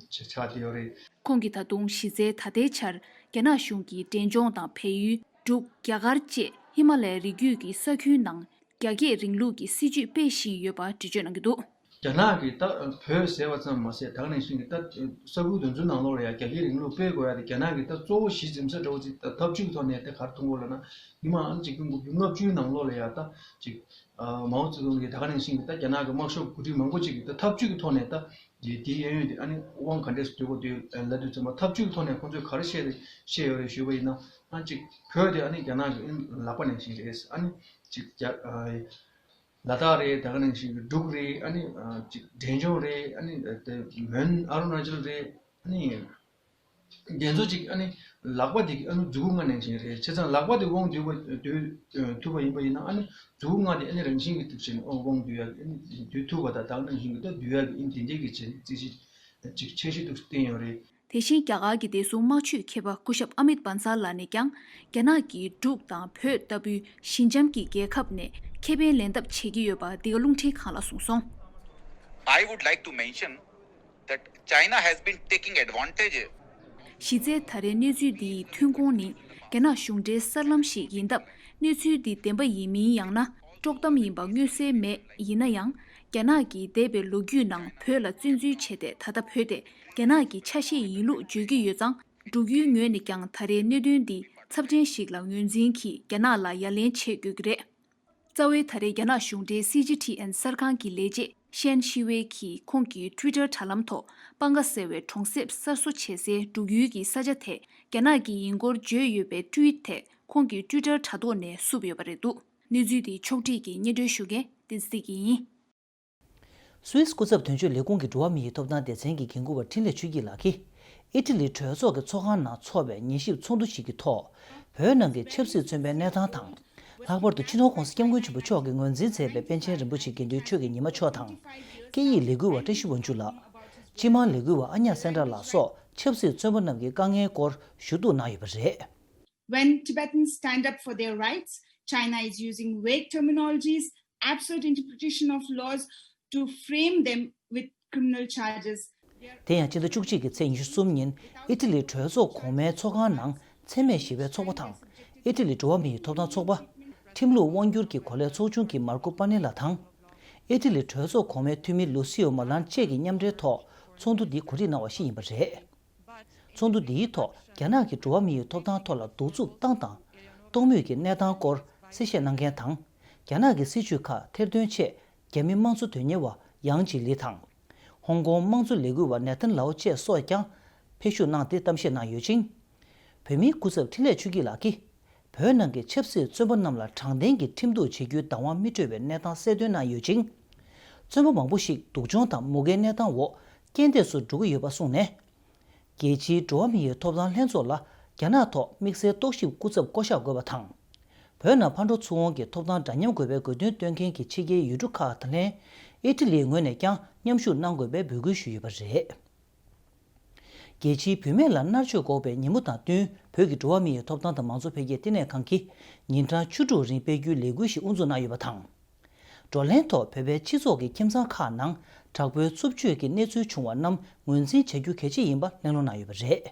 ཆགས་བསྡད་ཡོད་རེད། ཁོང་གིས་ད་དུང་གཞི་རྩའི་ད་ལྟའི་ཆར་རྒྱ་ནག་གཞུང་གིས་འབྲས་ལྗོངས་དང་བལ་ཡུལ། འབྲུག་རྒྱ་གར་བཅས་ ཧི་མ་ལའི་རི་རྒྱུད་ཀྱི་ས་ཁུལ་ནང་རྒྱ་སྐྱེད་རིང་ལུགས་ཀྱི་སྲིད་ཇུས་སྤེལ་བཞིན་ཡོད་པ་འགྲེལ་བརྗོད་གནང་གི་འདུག། རྒྱ་ནག་གིས་ད་བོད་ཟེར་བ་ཙམ་མ་ཟད། ད་ག་ནང་བཞིན་གྱི་ད་ས་ཁུལ་དེ་ཚོའི་ནང་ལོགས་ལ་ཡང་རྒྱ་སྐྱེད་རིང་ལུགས་སྤེལ་དགོས་ཡ་དེ། རྒྱ་ནག་གིས་ད་གཙོ་བོ་གཞི་འཛིན་ས་འདྲ་བོ་ཅིག་ད་འཐབ་ཇུས་ཐོག་ནས་ད་ག་རེ་མཐོང་གི་ཡོད་ལབ་ན། ཉི་མ་ཨ་ནི་ཆིག་སྟོང་དགུ་བརྒྱ་ལྔ་བཅུའི་ནང་ལོགས་ལ་ཡ་ད་ཅིག་ཨ་མའོ་ཙེ་ཏུང་གིས་ད་ག་ནང་བཞིན་གྱི་ད་རྒྱ་ནག་གི་དམག་ཤོག་འགོ་ཁྲིད་མང་པོ་ཅིག་གིས་ད་འཐབ་ཇུས་ཀྱི་ཐོག་ནས་ད་དེ་དེའི་གཡས་གཡོན་དེ་ཨ་ནི་དབང་ག་འདྲས་སུ་སྡུད་དགོས་འདུག་ལབ་དུས་ཙམ་པ། འཐབ་ཇུས་ཀྱི་ཐོག་ནས་ཁོང་ཚོས་ག་རེ་བཤད་བཤད་ཡོད་རེད་ཞུས་པ་ཡིན་ན། ཨ་ཅིག་བོད་དེ་ཨ་ནི་རྒྱ་ནག་གི་ལག་པ་ནང་བཞིན་རེད། ཨ་ནི་ཅིག་རྒྱ་ཨ། ལ་དྭགས་རེད། ད་ག་ནང་བཞིན་གྱི་འབྲུག་རེད། ཨ་ནི་ཨ་ཅིག་འབྲས་ལྗོངས་རེད། ཨ་ནི་དེ་མོན་ཨ་རུ་ན་ཅལ་རེད། ཨ་ནི་དེ་ཚོ་ཅིག་ཨ་ནི་ལག་པ་དེ་ཨ་ནི་མཛུ་གུ་ལྔ་ནང་བཞིན་རེད། བྱས་ཙང་ལག་པ་དེ་དབང་སྡུད་པ་སྡུད་ཐུབ་པ་ཡིན་པ་ཡིན་ན། ཨ་ནི་མཛུ་གུ་ལྔ་དེ་ཨ་ནི་རང་བཞིན་གྱིས་དེ་བཞིན་དབང་སྡུད་ཡ་ཨ་ནི་སྡུད་ཐུབ་པ་དང་། ད་ག་ནང་བཞིན་གྱི་ད་སྡུད་ཡ་གི་ཨ་ནི་དེ་འདྲའི་གི་བྱས་རྩིས་གཞི་ཅིག་འཆར་གཞི་འདུག་བཏིང་ཡོད་རེད། དེ་བཞིན་རྒྱ་གར་གྱི་བདེ་སྲུང་དམག་ཇུས་མཁས་པ་སྐུ་ཞབས་ཨ་མིད་བན་སལ་ལགས་ནས་ཀྱང་། རྒྱ་ནག་གིས་འབྲུག་དང་བོད་ལྟ་བུའི་ཞི་འཇམ་གྱི་རྒྱལ་ཁབ་ནས་ཁེ་ཕན་ལེན་ཐབས་བྱེད་ཀྱི་ཡོད་པ་འདི་ག་རླུང་འཕྲིན་ཁང་ལ་གསུངས་སོང་། I would like to mention that China has been taking advantage. གཞི་རྩའི་ད་རེས་གནས་ཚུལ་འདིའི་ཐོན་ཁུངས་ནི་རྒྱ་ནག་གཞུང་འབྲེལ་གསར་ལམ་ཞིག་ཡིན་སྟབས། གནས་ཚུལ་འདི་བདེན་པ་ཡིན་མིན་ཡང་ན་དཀྲོག་གཏམ་ཡིན་པ་མངོན་གསལ་མེད། ཡིན་ན་ཡང་། རྒྱ་ནག་གིས་འདས་པའི་ལོ་རྒྱུས་ནང་བོད་ལ་བཙན་འཛུལ་བྱས་ཏེ། ད་ལྟ་བོད་དེ་རྒྱ་ནག་གི་ཆ་ཤས་ཡིན་ལུགས་བརྗོད་ཀྱི་ཡོད་ཙང་། འབྲུག་ཡུལ་ངོས་ནས་ཀྱང་ད་རེས་གནད་དོན་འདི་ཚབས་ཆེན་ཞིག་ལ་ངོས་འཛིན་གྱིས་རྒྱ་ནག་ལ་ཡ་ལན་བྱེད་དགོས་ཀྱི་རེད། རྩ་བའི་ད་རེས་རྒྱ་ནག་གཞུང་འབྲེལ་སི་ཇི་ཐི་ཨེན་གསར་ཁང་གི་ལས་བྱེད་ཤན་ཤི་ཝེ་གིས་ཁོང་གི་ཊུའི་ཊར་དྲ་ལམ་ཐོག་པང་ཁ་ཟེར་བའི་གྲོང་གསེབ་གསར་བཟོ་བྱེད་སའི་འབྲུག་ཡུལ་གྱི་ས་ཆ་དེ་རྒྱ་ནག་གི་ཡིན་སྐོར་བརྗོད་ཡོད་པའི་ཊུ་ཝིཊ་དེ་ཁོང་གི་ཊུའི་ཊར་དྲ་ཐོག་ནས་བསུབས་ཡོད་པ་རེད་འདུག། གནས་ཚུལ་འདི་ཕྱོགས་སྒྲིག་གིས་སྙན་སྒྲོན་ཞུ་མཁན་བསྟན་འཛིན་སྐྱིད་ཡིན། སུད་སི་སྐུ་ཚབ་དོན་གཅོད་ལས་ཁུངས་ཀྱི་འགྲོ་བ་མིའི་ཐོབ་ཐང་སྡེ་ཚན་གྱི་འགན་འཁུར་བ་འཕྲིན་ལས་ཆོས་སྐྱིད་ལགས་ཀྱིས། ཨི་ཊ་ལི་གྲོས་ཚོགས་ཀྱི་ཚོགས་ཁང་ནང་འཚོགས་པའི་ཉན་ཞིབ་ཚོགས་འདུ་ཞིག་གི་ཐོག་བོད་ནང་གི་ཆབ་སྲིད་བཙོན་པའི་གནས་སྟངས་དང་། ལྷག་པར་དུ་སྤྱི་ནོར་༸གོང་ས་༸སྐྱབས་མགོན་ཆེན་པོ་མཆོག་གིས་ངོས་འཛིན་མཛད་པའི་པཎ་ཆེན་རིན་པོ་ཆེ་དགེ་འདུན་ཆོས་ཀྱི་ཉི་མ་མཆོག་དང་། སྐད་ཡིག་ལས་འགུལ་བ་བཀྲ་ཤིས་དབང་ཕྱུག་ལགས། སྤྱི་དམངས་ལས་འགུལ་བ་ཨ་ཉག་སེན་ཏྲ་ལགས་སོགས་ཆབ་སྲིད་བཙོན་པ་རྣམས་ཀྱི་དཀའ་ངལ་སྐོར་ཞུ་གཏུག་གནང་ཡོད་པ་རེད། When Tibetans stand up for their rights, China is using vague terminologies, absurd interpretation of laws to frame them with criminal charges. དེ་ཡང་སྤྱི་ཟླ་བཅུ་གཅིག་གི་ཚེས་ཉི་ཤུ་གསུམ་ཉིན་ཨི་ཊ་ལིའི་གྲོས་ཚོགས་གོང་མའི་ཚོགས་ཁང་ནང་འཚེ་མེད་ཞི་བའི་ཚོགས་པ་དང་། ཨི་ཊ་ལིའི་འགྲོ་བ་མིའི་ཐོབ་ཐང་ཚོགས་པ། ཁྲིམས་ལུགས་དབང་སྒྱུར་གྱི་གོ་ལའི་ཚོགས་ཆུང་གི་མར་ཀོ་པ་ནེ་ལ་དང་། ཨི་ཊ་ལིའི་གྲོས་ཚོགས་གོང་མའི་འཐུས་མི་ལུ་སིའོ་མ་ལན་བཅས་ཀྱིས་མཉམ་འབྲེལ་ཐོག་ཚོགས་འདུ་འདི་གོ་སྒྲིག་གནང་བ་ཞིག་ཡིན་པ་རེད། ཚོགས་འདུ་འདིའི་ཐོག་རྒྱ་ནག་གི་འགྲོ་བ་མིའི་ཐོབ་ཐང་ཐོག་ལ་གདུག་རྩུབ་བཏང་དང་གཏོང་མུས་ཀྱི་གནས་སྟངས་སྐོར་གསལ་བཤད་གནང་མཁན་དང་། རྒྱ་ནག་གི་སྲིད་བྱུས་ཁག་ཐེར་འདོན་ཆེད་རྒྱ་མི་དམངས་གཙོ་དོན་གཉེར་བ་ཡང་ཅི་ལི་དང་། ཧོང་ཀོང་དམངས་གཙོ་ལས་འགུལ་བ་ནེ་ཐན་ལའོ་བཅས་སོགས་ཀྱང་ཕེབས་ཞུགས་གནང་སྟེ་གཏམ་བཤད་གནང་ཡོད་ཅིང་། བོད་མིའི་སྐུ་ཚབ་འཕྲིན་ལས་ཆོས་སྐྱིད་ལགས་ཀྱིས། བོད་ནང་གི་ཆབ་སྲིད་བཙོན་པ་རྣམས་ལ་དྲང་བདེན་གྱི་ཁྲིམས་གཏུག་བྱེད་རྒྱུའི་བདག་དབང་མི་སྤྲོད་པའི་གནས་སྟངས་གསལ་སྟོན་གནང་ཡོད་ཅིང་། བཙོན་པ་མང་པོ་ཞིག་སྡུག་སྦྱོང་དང་མུ་གེའི་གནས་སྟངས་འོག་རྐྱེན་འདས་སུ་འགྲོ་གི་ཡོད་པ་གསུངས་ནས། རྒྱལ་སྤྱིའི་འགྲོ་བ་མིའི་ཐོབ་ཐང་ལྷན་ཚོགས་ལ་རྒྱ་ནག་ཐོག་དམིགས་བསལ་རྟོག་ཞིབ་སྐུ་ཚབ་བསྐོ་གཞག་དགོས་པ་དང་། བོད་ནང་ཕར་འགྲོ་ཚུར་འོང་གི་ཐོབ་ཐང་འདྲ་མཉམ་དགོས་པའི་དགོས་འདུན་བཏོན་མཁན་གྱི་ཕྱི་རྒྱལ་ཡུལ་གྲུ་ཁག་དང་ལྷན། ཨི་ཊ་ལིའི་ངོས་ནས་ཀྱང་མཉམ་ཞུགས་གནང་དགོས་པའི་འབོད་སྐུལ་ཞུས་ཡོད་པ་རེད། རྒྱལ་སྤྱིའི་བུད་མེད་ལ་མནར་གཅོད་འགོག་པའི་ཉིན་མོ་དང་བསྟུན། བོད་ཀྱི་འགྲོ་བ་མིའི་ཐོབ་ཐང་དང་མང་གཙོ་འཕེལ་རྒྱས་ལྟེ་གནས་ཁང་གིས་ཉིན་གྲངས་བཅུ་དྲུག་རིང་སྤེལ་རྒྱུའི་ལས་འགུལ་ཞིག་དབུ་འཛུགས་གནང་ཡོད་པ་དང་། བགྲོ་གླེང་ཐོག་བོད་པའི་སྤྱི་ཚོགས་ཀྱི་ཁྱིམ་ཚང་ཁག་ནང་དྲག་པོའི་རྩུབ་སྤྱོད་ཀྱི་གནས་ཚུལ་བྱུང་བ་རྣམས་ངོས་འཛིན་བྱ་རྒྱུ་གལ་ཆེ་ཡིན་པ་གླེང་སློང་གནང་ཡོད་པ་རེད།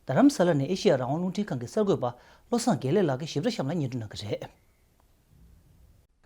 རྡ་རམ་ས་ལ་ནས་ཨེ་ཤེ་ཡ་རང་དབང་རླུང་འཕྲིན་ཁང་གི་གསར་འགོད་པ་བློ་བཟང་དགེ་ལེགས་ལགས་ཀྱིས་ཞིབ་ཕྲ་གཤམ་ལ་སྙན་སྒྲོན་གནང་གི་རེད།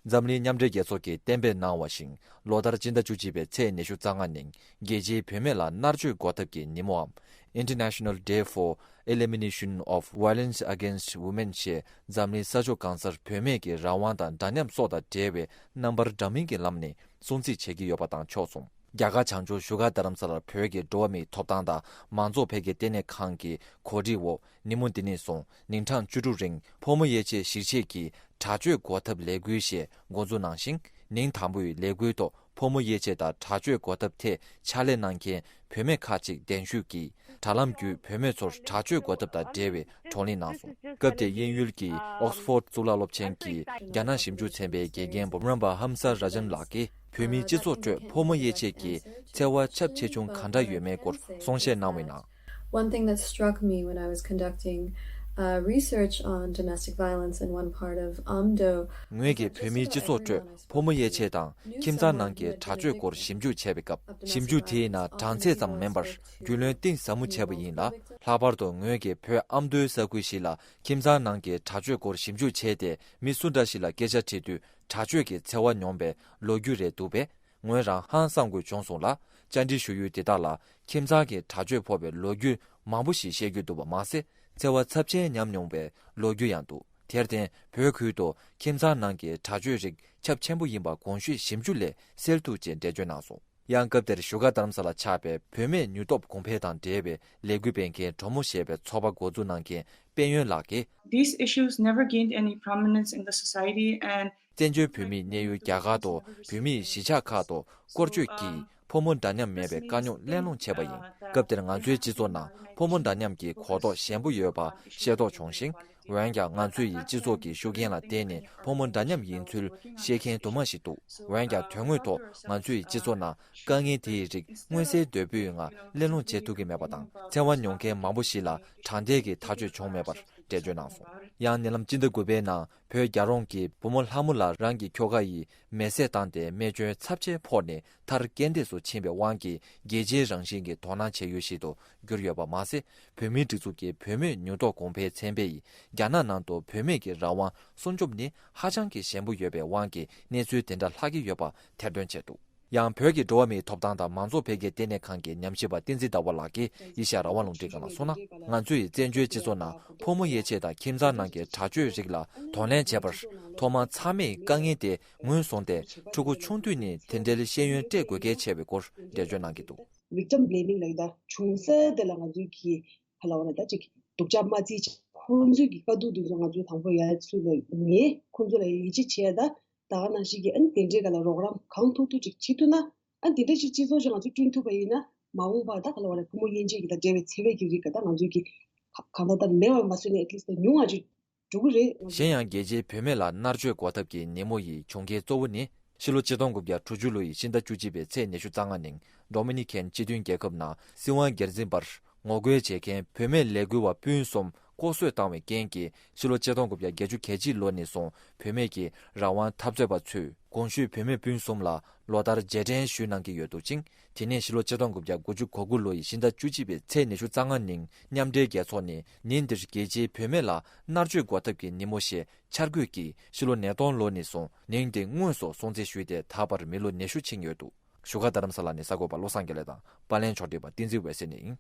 འཛམ་གླིང་མཉམ་འབྲེལ་རྒྱལ་ཚོགས་ཀྱིས་གཏན་འབེབས་གནང་བ་བཞིན། ལོ་ལྟར་སྤྱི་ཟླ་བཅུ་གཅིག་པའི་ཚེས་ཉི་ཤུ་རྩ་ལྔ་ཉིན་རྒྱལ་སྤྱིའི་བུད་མེད་ལ་མནར་གཅོད་འགོག་ཐབས་ཀྱི་ཉིན་མོའམ། International Day for Elimination of Violence Against Women ཞེས་འཛམ་གླིང་ས་ཕྱོགས་གང་སར་བུད་མེད་ཀྱི་རང་དབང་དང་འདྲ་མཉམ་སོགས་དང་འབྲེལ་བའི་རྣམ་པར་འདྲ་མིན་གྱི་ལམ་ནས་སྲུང་བརྩི་བྱེད་ཀྱི་ཡོད་པ་དང་ཕྱོགས་མཚུངས། རྒྱ་གར་བྱང་ཕྱོགས་བཞུགས་སྒར་རྡ་རམ་ས་ལར་བོད་ཀྱི་འགྲོ་བ་མིའི་ཐོབ་ཐང་དང་མང་གཙོ་འཕེལ་རྒྱས་ལྟེ་གནས་ཁང་གི་གོ་སྒྲིག་འོག་ཉིན་མོ་འདི་ནས་བཟུང་ཉིན་གྲངས་བཅུ་དྲུག་རིང་ཕོ་མོ་དབྱེ་འབྱེད་གཞིར་བྱས་ཀྱི་དྲག་སྤྱོད་འགོག་ཐབས་ལས་འགུལ་ཞེས་འགོ་འཛུགས་གནང་ཞིང་། ཉིན་དང་པོའི་ལས་འགུལ་ཐོག་ཕོ་མོ་དབྱེ་འབྱེད་དང་དྲག་སྤྱོད་འགོག་ཐབས་ཐད་ཕྱག་ལས་གནང་མཁན་བུད་མེད་ཁག་ཅིག་གདན་ཞུས་ཀྱིས་དྲ་ལམ་བརྒྱུད་བུད་མེད་ཚོར་དྲག་སྤྱོད་འགོག་ཐབས་དང་འབྲེལ་བའི་བགྲོ་གླེང་གནང་སོང་། སྐབས་དེར་དབྱིན་ཡུལ་གྱི་ཨོག་སི་ཕོར་ཌི་གཙུག་ལག་སློབ་ཆེན་གྱི་རྒྱ་ནག་ཞིབ་འཇུག་ཚན་པའི་དགེ་རྒན་འབུམ་རམས་པ་ཧམ་ས་ར་ཇན་ལགས་ཀྱིས་བོད་མིའི་སྤྱི་ཚོགས་ཁྲོད་ཕོ་མོ་དབྱེ་འབྱེད་ཀྱི་འཚེ་བ་ཁྱབ་ཆེ་ཆུང་གང་འདྲ་ཡོད་མེད་སྐོར་གསུང་བཤད་གནང་བའི་ནང་། One thing that struck me when I was conducting uh, research on domestic violence in one part of Amdo. ངོས་ཀྱིས་བོད་མིའི་སྤྱི་ཚོགས་ཁྲོད་ཕོ་མོ་དབྱེ་འབྱེད་དང་ཁྱིམ་ཚང་ནང་གི་དྲག་སྤྱོད་སྐོར་ཞིབ་འཇུག་བྱས་པའི་སྐབས། ཞིབ་འཇུག་དེའི་ནང་གྲངས་ཚད་ཙམ་མིན་པར་རྒྱུས་ལོན་གཏིང་ཟབ་མོ་བྱས་པ་ཡིན་ལ། ལྷག་པར་དུ་ངོས་ཀྱིས་བོད་ཨ་མདོའི་ས་ཁུལ་ཞིག་ལ་ཁྱིམ་ཚང་ནང་གི་དྲག་སྤྱོད་སྐོར་ཞིབ་འཇུག་བྱས་ཏེ། མི་སུ་འདྲ་ཞིག་ལ་སྐད་ཆ་དྲིས་དུས་དྲག་སྤྱོད་ཀྱི་འཚེ་བ་མྱོང་པའི་ལོ་རྒྱུས་རེད་འདུག་པས། ངོས་རང་ཧང་སང་དགོས་བྱུང་སོང་ལ། བཅར་འདྲི་ཞུ་ཡུལ་དེ་དག་ལ་ཁྱིམ་ཚང་གི་དྲག་སྤྱོད་ཕོག་པའི་ལོ་རྒྱུས་མང་པོ་ཞིག་བཤད་རྒྱུ་འདུག་པ་མ་ཟད། འཚེ་བ་ཚབས་ཆེན་མྱངས་མྱོང་བའི་ལོ་རྒྱུས་ཡང་འདུག་དེར་བརྟེན། བོད་ཁུལ་དུ་ཁྱིམ་ཚང་ནང་གི་དྲག་སྤྱོད་རིགས་ཁྱབ་ཆེན་པོ་ཡིན་པ་གོང་ཞུས་ཞིབ་འཇུག་ལས་གསལ་ཐུབ་ཅེས་འགྲེལ་བརྗོད་གནང་སོང་། ཡང་སྐབས་དེར་བཞུགས་སྒར་རྡ་རམ་ས་ལར་ཆགས་པའི་བུད་མེད་ནུས་སྟོབས་གོང་འཕེལ་དང་འབྲེལ་བའི་ལས་འགུལ་སྤེལ་མཁན་གྲོ་མོ་ཞེས་པའི་ཚོགས་པ་འགོ་འཛུགས་གནང་མཁན་དཔལ་ཡོན་ལགས་ཀྱིས། These issues never gained any prominence in the society and བཙན་བྱོལ་བོད་མིའི་གནས་ཡུལ་རྒྱ་གར་དུ་བོད་མིའི་གཞིས་ཆགས་ཁག་ཏུ་སྐོར་སྐྱོད་ཀྱིས་ཕོ་མོ་འདྲ་མཉམ་མེད་པའི་དཀའ་རྙོག་གླེང་སློང་བྱས་པ་ཡིན། སྐབས་དེར་ང་ཚོའི་སྤྱི་ཚོགས་ནང་ཕོ་མོ་འདྲ་མཉམ་གྱི་གོ་རྟོགས་ཞན་པོ་ཡོད་པ་ཤེས་རྟོགས་བྱུང་ཞིང་། འོན་ཀྱང་ང་ཚོ་ཡི་སྤྱི་ཚོགས་ཀྱི་ཤུགས་རྐྱེན་ལ་བརྟེན་ནས་ཕོ་མོ་འདྲ་མཉམ་ཡིན་ཚུལ་ཤེས་མཁན་དུ་མ་ཞིག་འདུག་འོན་ཀྱང་དོན་དངོས་ཐོག་ང་ཚོའི་སྤྱི་ཚོགས་ནང་དཀའ་ངལ་དེའི་རིགས་མངོན་གསལ་དོད་པོའི་ངང་གླེང་སློང་བྱེད་ཐུབ་ཀྱི་མེད་པ་དང་། འཚེ་བ་མྱོང་མཁན་མང་པོ་ཞིག་ལ་དྲང་བདེན་གྱི་ཐག་གཅོད་བྱུང་མེད་པར་འགྲེལ་བརྗོད་གནང་སོང་། ཡང་ཉེ་ལམ་སྤྱི་ཟླ་དགུ་པའི་ནང་བོད་རྒྱལ་རོང་གི་བུ་མོ་ལྷ་མོ་ལགས་རང་གི་ཁྱོ་ག་ཡིས་མེ་བསྲེགས་བཏང་སྟེ་རྨས་སྐྱོན་ཚབས་ཆེ་ཕོག་ནས་མཐར་རྐྱེན་འདས་སུ་ཕྱིན་པའི་དབང་གིས་རྒྱལ་སྤྱིའི་རང་བཞིན་གྱི་དོ་སྣང་བྱེད་ཡུལ་ཞིག་ཏུ་གྱུར་ཡོད་པ་མ་ཟད། བོད་མིའི་སྒྲིག་འཛུགས་ཀྱི་བུད་མེད་ནུས་སྟོབས་གོང་འཕེལ་ཚན་པས་རྒྱ་ནག་ནང་དུ་བུད་མེད་ཀྱི་རང་དབང་སྲུང་སྐྱོབ་ནི་ཧ་ཅང་གི་ཞན་པོ་ཡོད་པའི་དབང་གིས་གནས་ཚུལ་དེ་འདྲ་ལྷག་གི་ཡོད་པ་ཐེར་འདོན་བྱས་འདུག་ཡང་བོད་ཀྱི་འགྲོ་བ་མིའི་ཐོབ་ཐང་དང་མང་གཙོ་འཕེལ་རྒྱས་ལྟེ་གནས་ཁང་གི་ཉམས་ཞིབ་པ་བསྟན་འཛིན་ཟླ་བ་ལགས་ཀྱིས་ཨེ་ཤ་ཡ་རང་དབང་རླུང་འཕྲིན་ཁང་ལ་གསུངས་ན། ང་ཚོས་བཙན་བྱོལ་སྤྱི་ཚོགས་ནང་ཕོ་མོ་དབྱེ་འབྱེད་དང་ཁྱིམ་ཚང་ནང་གི་དྲག་སྤྱོད་རིགས་ལ་གདོང་ལེན་བྱེད་པར་ཐོག་མར་ཚང་མས་དཀའ་ངལ་དེ་ངོས་བཟུང་སྟེ། ཕྲུ་གུ་ཆུང་དུས་ནས་དེ་འབྲེལ་ཤེས་ཡོན་སྤྲད་དགོས་གལ་ཆེ་བའི་སྐོར་འགྲེལ་བརྗོད་གནང་གི་འདུག Victim blaming ལབ་ཡ་ད་བྱུང་ས་དེ་ལ་ང་ཚོས་ཀྱི་ག་ལ་བ་ན་ད་ཅིག་སྡུག་ཅག་མ་བརྩིས་ཅིག་ཁོང་ཚོའི་གི་དཀའ་སྡུག་དེ་ཚོ་ང་ཚོས་དང་པོ་ཡ་ཚུལ་ལ་ངེས། ཁོང་ཚོ་ལ་ཡིད་ཆེས་བྱས་ད། ད་ག་ནང་བཞིན་གྱི་ཨ་ནི་དེ་འདྲའི་སྒང་ལ་རོགས་རམ་གང་ཐུབ་ཐུབ་ཅིག་བྱེད་ཐུབ་ན། ཨ་ནི་དེ་འདྲ་ཞིག་སྤྱི་ཚོགས་ཤིག་ང་ཚོས་བསྐྲུན་ཐུབ་པ་ཡིན་ན། མ་འོངས་པར་ད་ག་ལ་བ་རེད། ཕོ་མོ་དབྱེ་འབྱེད་ཀྱི་དང་འབྲེལ་བའི་འཚེ་བའི་གི་རིགས་ག་ད་ང་ཚོས་ཀྱི་ག་གང་ལྟར་ད་མེད་པ་མ་བཟོས་ནས་at least ད་ཉུང་བ་ཅིག་འགྲོ་གི་རེད། གཞན་ཡང་རྒྱལ་སྤྱིའི་བུད་མེད་ལ་མནར་གཅོད་འགོག་ཐབས་ཀྱི་ཉིན་མོ་ཡི་བྱུང་རྐྱེན་གཙོ་བོ་ནི། ཕྱི་ལོ་ཆིག་སྟོང་དགུ་བརྒྱ་དྲུག་ཅུ་ལོ་ཡི་ཕྱི་ཟླ་བཅུ་གཅིག་པའི་ཚེས་ཉི་ཤུ་རྩ་ལྔ་ཉིན་ཌོ་མི་ནི་ཁན་སྤྱི་མཐུན་རྒྱལ་ཁབ་ནང་སྲིད་དབང་སྒེར་འཛིན་པར་ངོ་རྒོལ་བྱེད་མཁན་བུད་མེད་ལས་འགུལ་བ་སྤུན་གསུམ་ལྐོག་གསོད་བཏང་བའི་རྐྱེན་གྱིས། ཕྱི་ལོ་ཆིག་སྟོང་དགུ་བརྒྱ་བརྒྱད་ཅུ་གྱ་གཅིག་ལོ་ནས་བཟུང་བུད་མེད་ཀྱི་རང་དབང་འཐབ་རྩོད་པ་ཚོས་གོང་ཞུས་བུད་མེད་སྤུན་གསུམ་ལ་ལོ་ལྟར་རྗེས་དྲན་ཞུས་གནང་གི་ཡོད་འདུག་ཅིང་། དེ་ནས་ཕྱི་ལོ་ཆིག་སྟོང་དགུ་བརྒྱ་དགུ་བཅུ་གོ་དགུ་ལོ་ཡི་ཕྱི་ཟླ་བཅུ་གཅིག་པའི་ཚེས་ཉི་ཤུ་རྩ་ལྔ་ཉིན་མཉམ་འབྲེལ་རྒྱལ་ཚོགས་ནས་ཉིན་འདིར་རྒྱལ་སྤྱིའི་བུད་མེད་ལ་མནར་གཅོད་འགོག་ཐབས་ཀྱི་ཉིན་མོ་ཞེས་འཆར་འགོད་ཀྱིས་ཕྱི་ལོ་ཉིས་སྟོང་ལོ་ནས་བཟུང་ཉིན་དེ་དངོས་སུ་སྲུང་བརྩི་ཞུས་ཏེ་ད་བར་མི་ལོ་ཉི་ཤུ་ཕྱིན་ཡོད་འདུག་བཞུགས་སྒར་རྡ་རམ་ས་ལ་ནས་གསར་འགོད་པ་བློ་བཟང་དགེ་ལེགས་དང་པར་ལེན་ཕྱོགས་སྒྲིག་པ་བསྟན་འཛིན་འོད་ཟེར་གཉིས་ཡིན།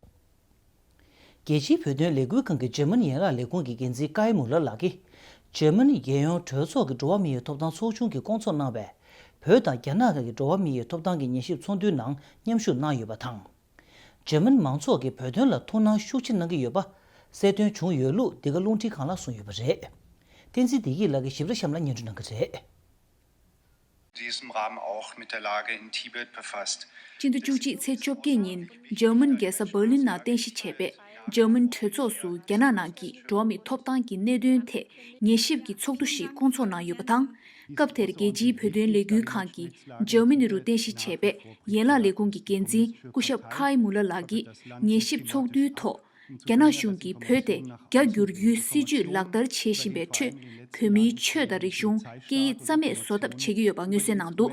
རྒྱལ་སྤྱིའི་བོད་དོན་ལས་འགུལ་ཁང་གི་འཇར་མན་ཡན་ལག་ལས་ཁུངས་ཀྱི་འགན་འཛིན་ཀའི་མུ་ལར་ལགས་ཀྱིས། འཇར་མན་རྒྱལ་ཡོངས་གྲོས་ཚོགས་ཀྱི་འགྲོ་བ་མིའི་ཐོབ་ཐང་ཚོགས་ཆུང་གིས་བསྐོང་ཚོགས་གནང་བའི་བོད་དང་རྒྱ་ནག་གི་འགྲོ་བ་མིའི་ཐོབ་ཐང་གི་ཉན་ཞིབ་ཚོགས་འདུའི་ནང་མཉམ་ཞུགས་གནང་ཡོད་པ་དང་། འཇར་མན་མང་ཚོགས་ཀྱིས་བོད་དོན་ལ་ཐུགས་སྣང་ཤུགས་ཆེ་གནང་གི་ཡོད་པ་གསལ་སྟོན་བྱུང་ཡོད་ལུགས་འདི་ག་རླུང་འཕྲིན་ཁང་ལ་གསུངས་ཡོད་པ་རེད། བསྟན་འཛིན་བདེ་སྐྱིད་ལགས་ཀྱིས་ཞིབ་ཕྲ་གཤམ་ལ་སྙན་སྒྲོན་གནང་གི་རེད། diesem Rahmen auch mit der Lage in Tibet befasst. སྤྱི་ཟླ་བཅུ་གཅིག་ཚེས་བཅོ་བརྒྱད་ཉིན་འཇར་མན་རྒྱལ་ས་འབར་ལིན་ནང་རྟེན་གཞི་བྱས་པའི་འཇར་མན་གྲོས་ཚོགས་སུ་རྒྱ་ནག་ནང་གི་འགྲོ་བ་མིའི་ཐོབ་ཐང་གི་གནད་དོན་ཐད་ཉན་ཞིབ་ཀྱི་ཚོགས་འདུ་ཞིག་བསྐོང་ཚོགས་གནང་ཡོད་པ་དང་། སྐབས་དེར་རྒྱལ་སྤྱིའི་བོད་དོན་ལས་འགུལ་ཁང་གི་འཇར་མ་ནི་རུ་རྟེན་གཞི་བྱས་པའི་ཡན་ལག་ལས་ཁུངས་ཀྱི་འགན་འཛིན་སྐུ་ཞབས་ཁའི་མུ་ལ་ལགས་ཀྱིས་ཉན་ཞིབ་ཚོགས་འདུའི་ཐོག་རྒྱ་ནག་གཞུང་གིས་བོད་དེ་རྒྱ་བསྒྱུར་རྒྱུའི་སྲིད་བྱུས་ལག་བསྟར་བྱེད་བཞིན་པའི་ཁྲོད། བོད་མིའི་ཆོས་དང་རིག་གཞུང་སྐད་ཡིག་རྩ་མེད་བཟོ་ཐབས་བྱེད་ཀྱི་ཡོད་པ་མངོན་གསལ་གནང་འདུག་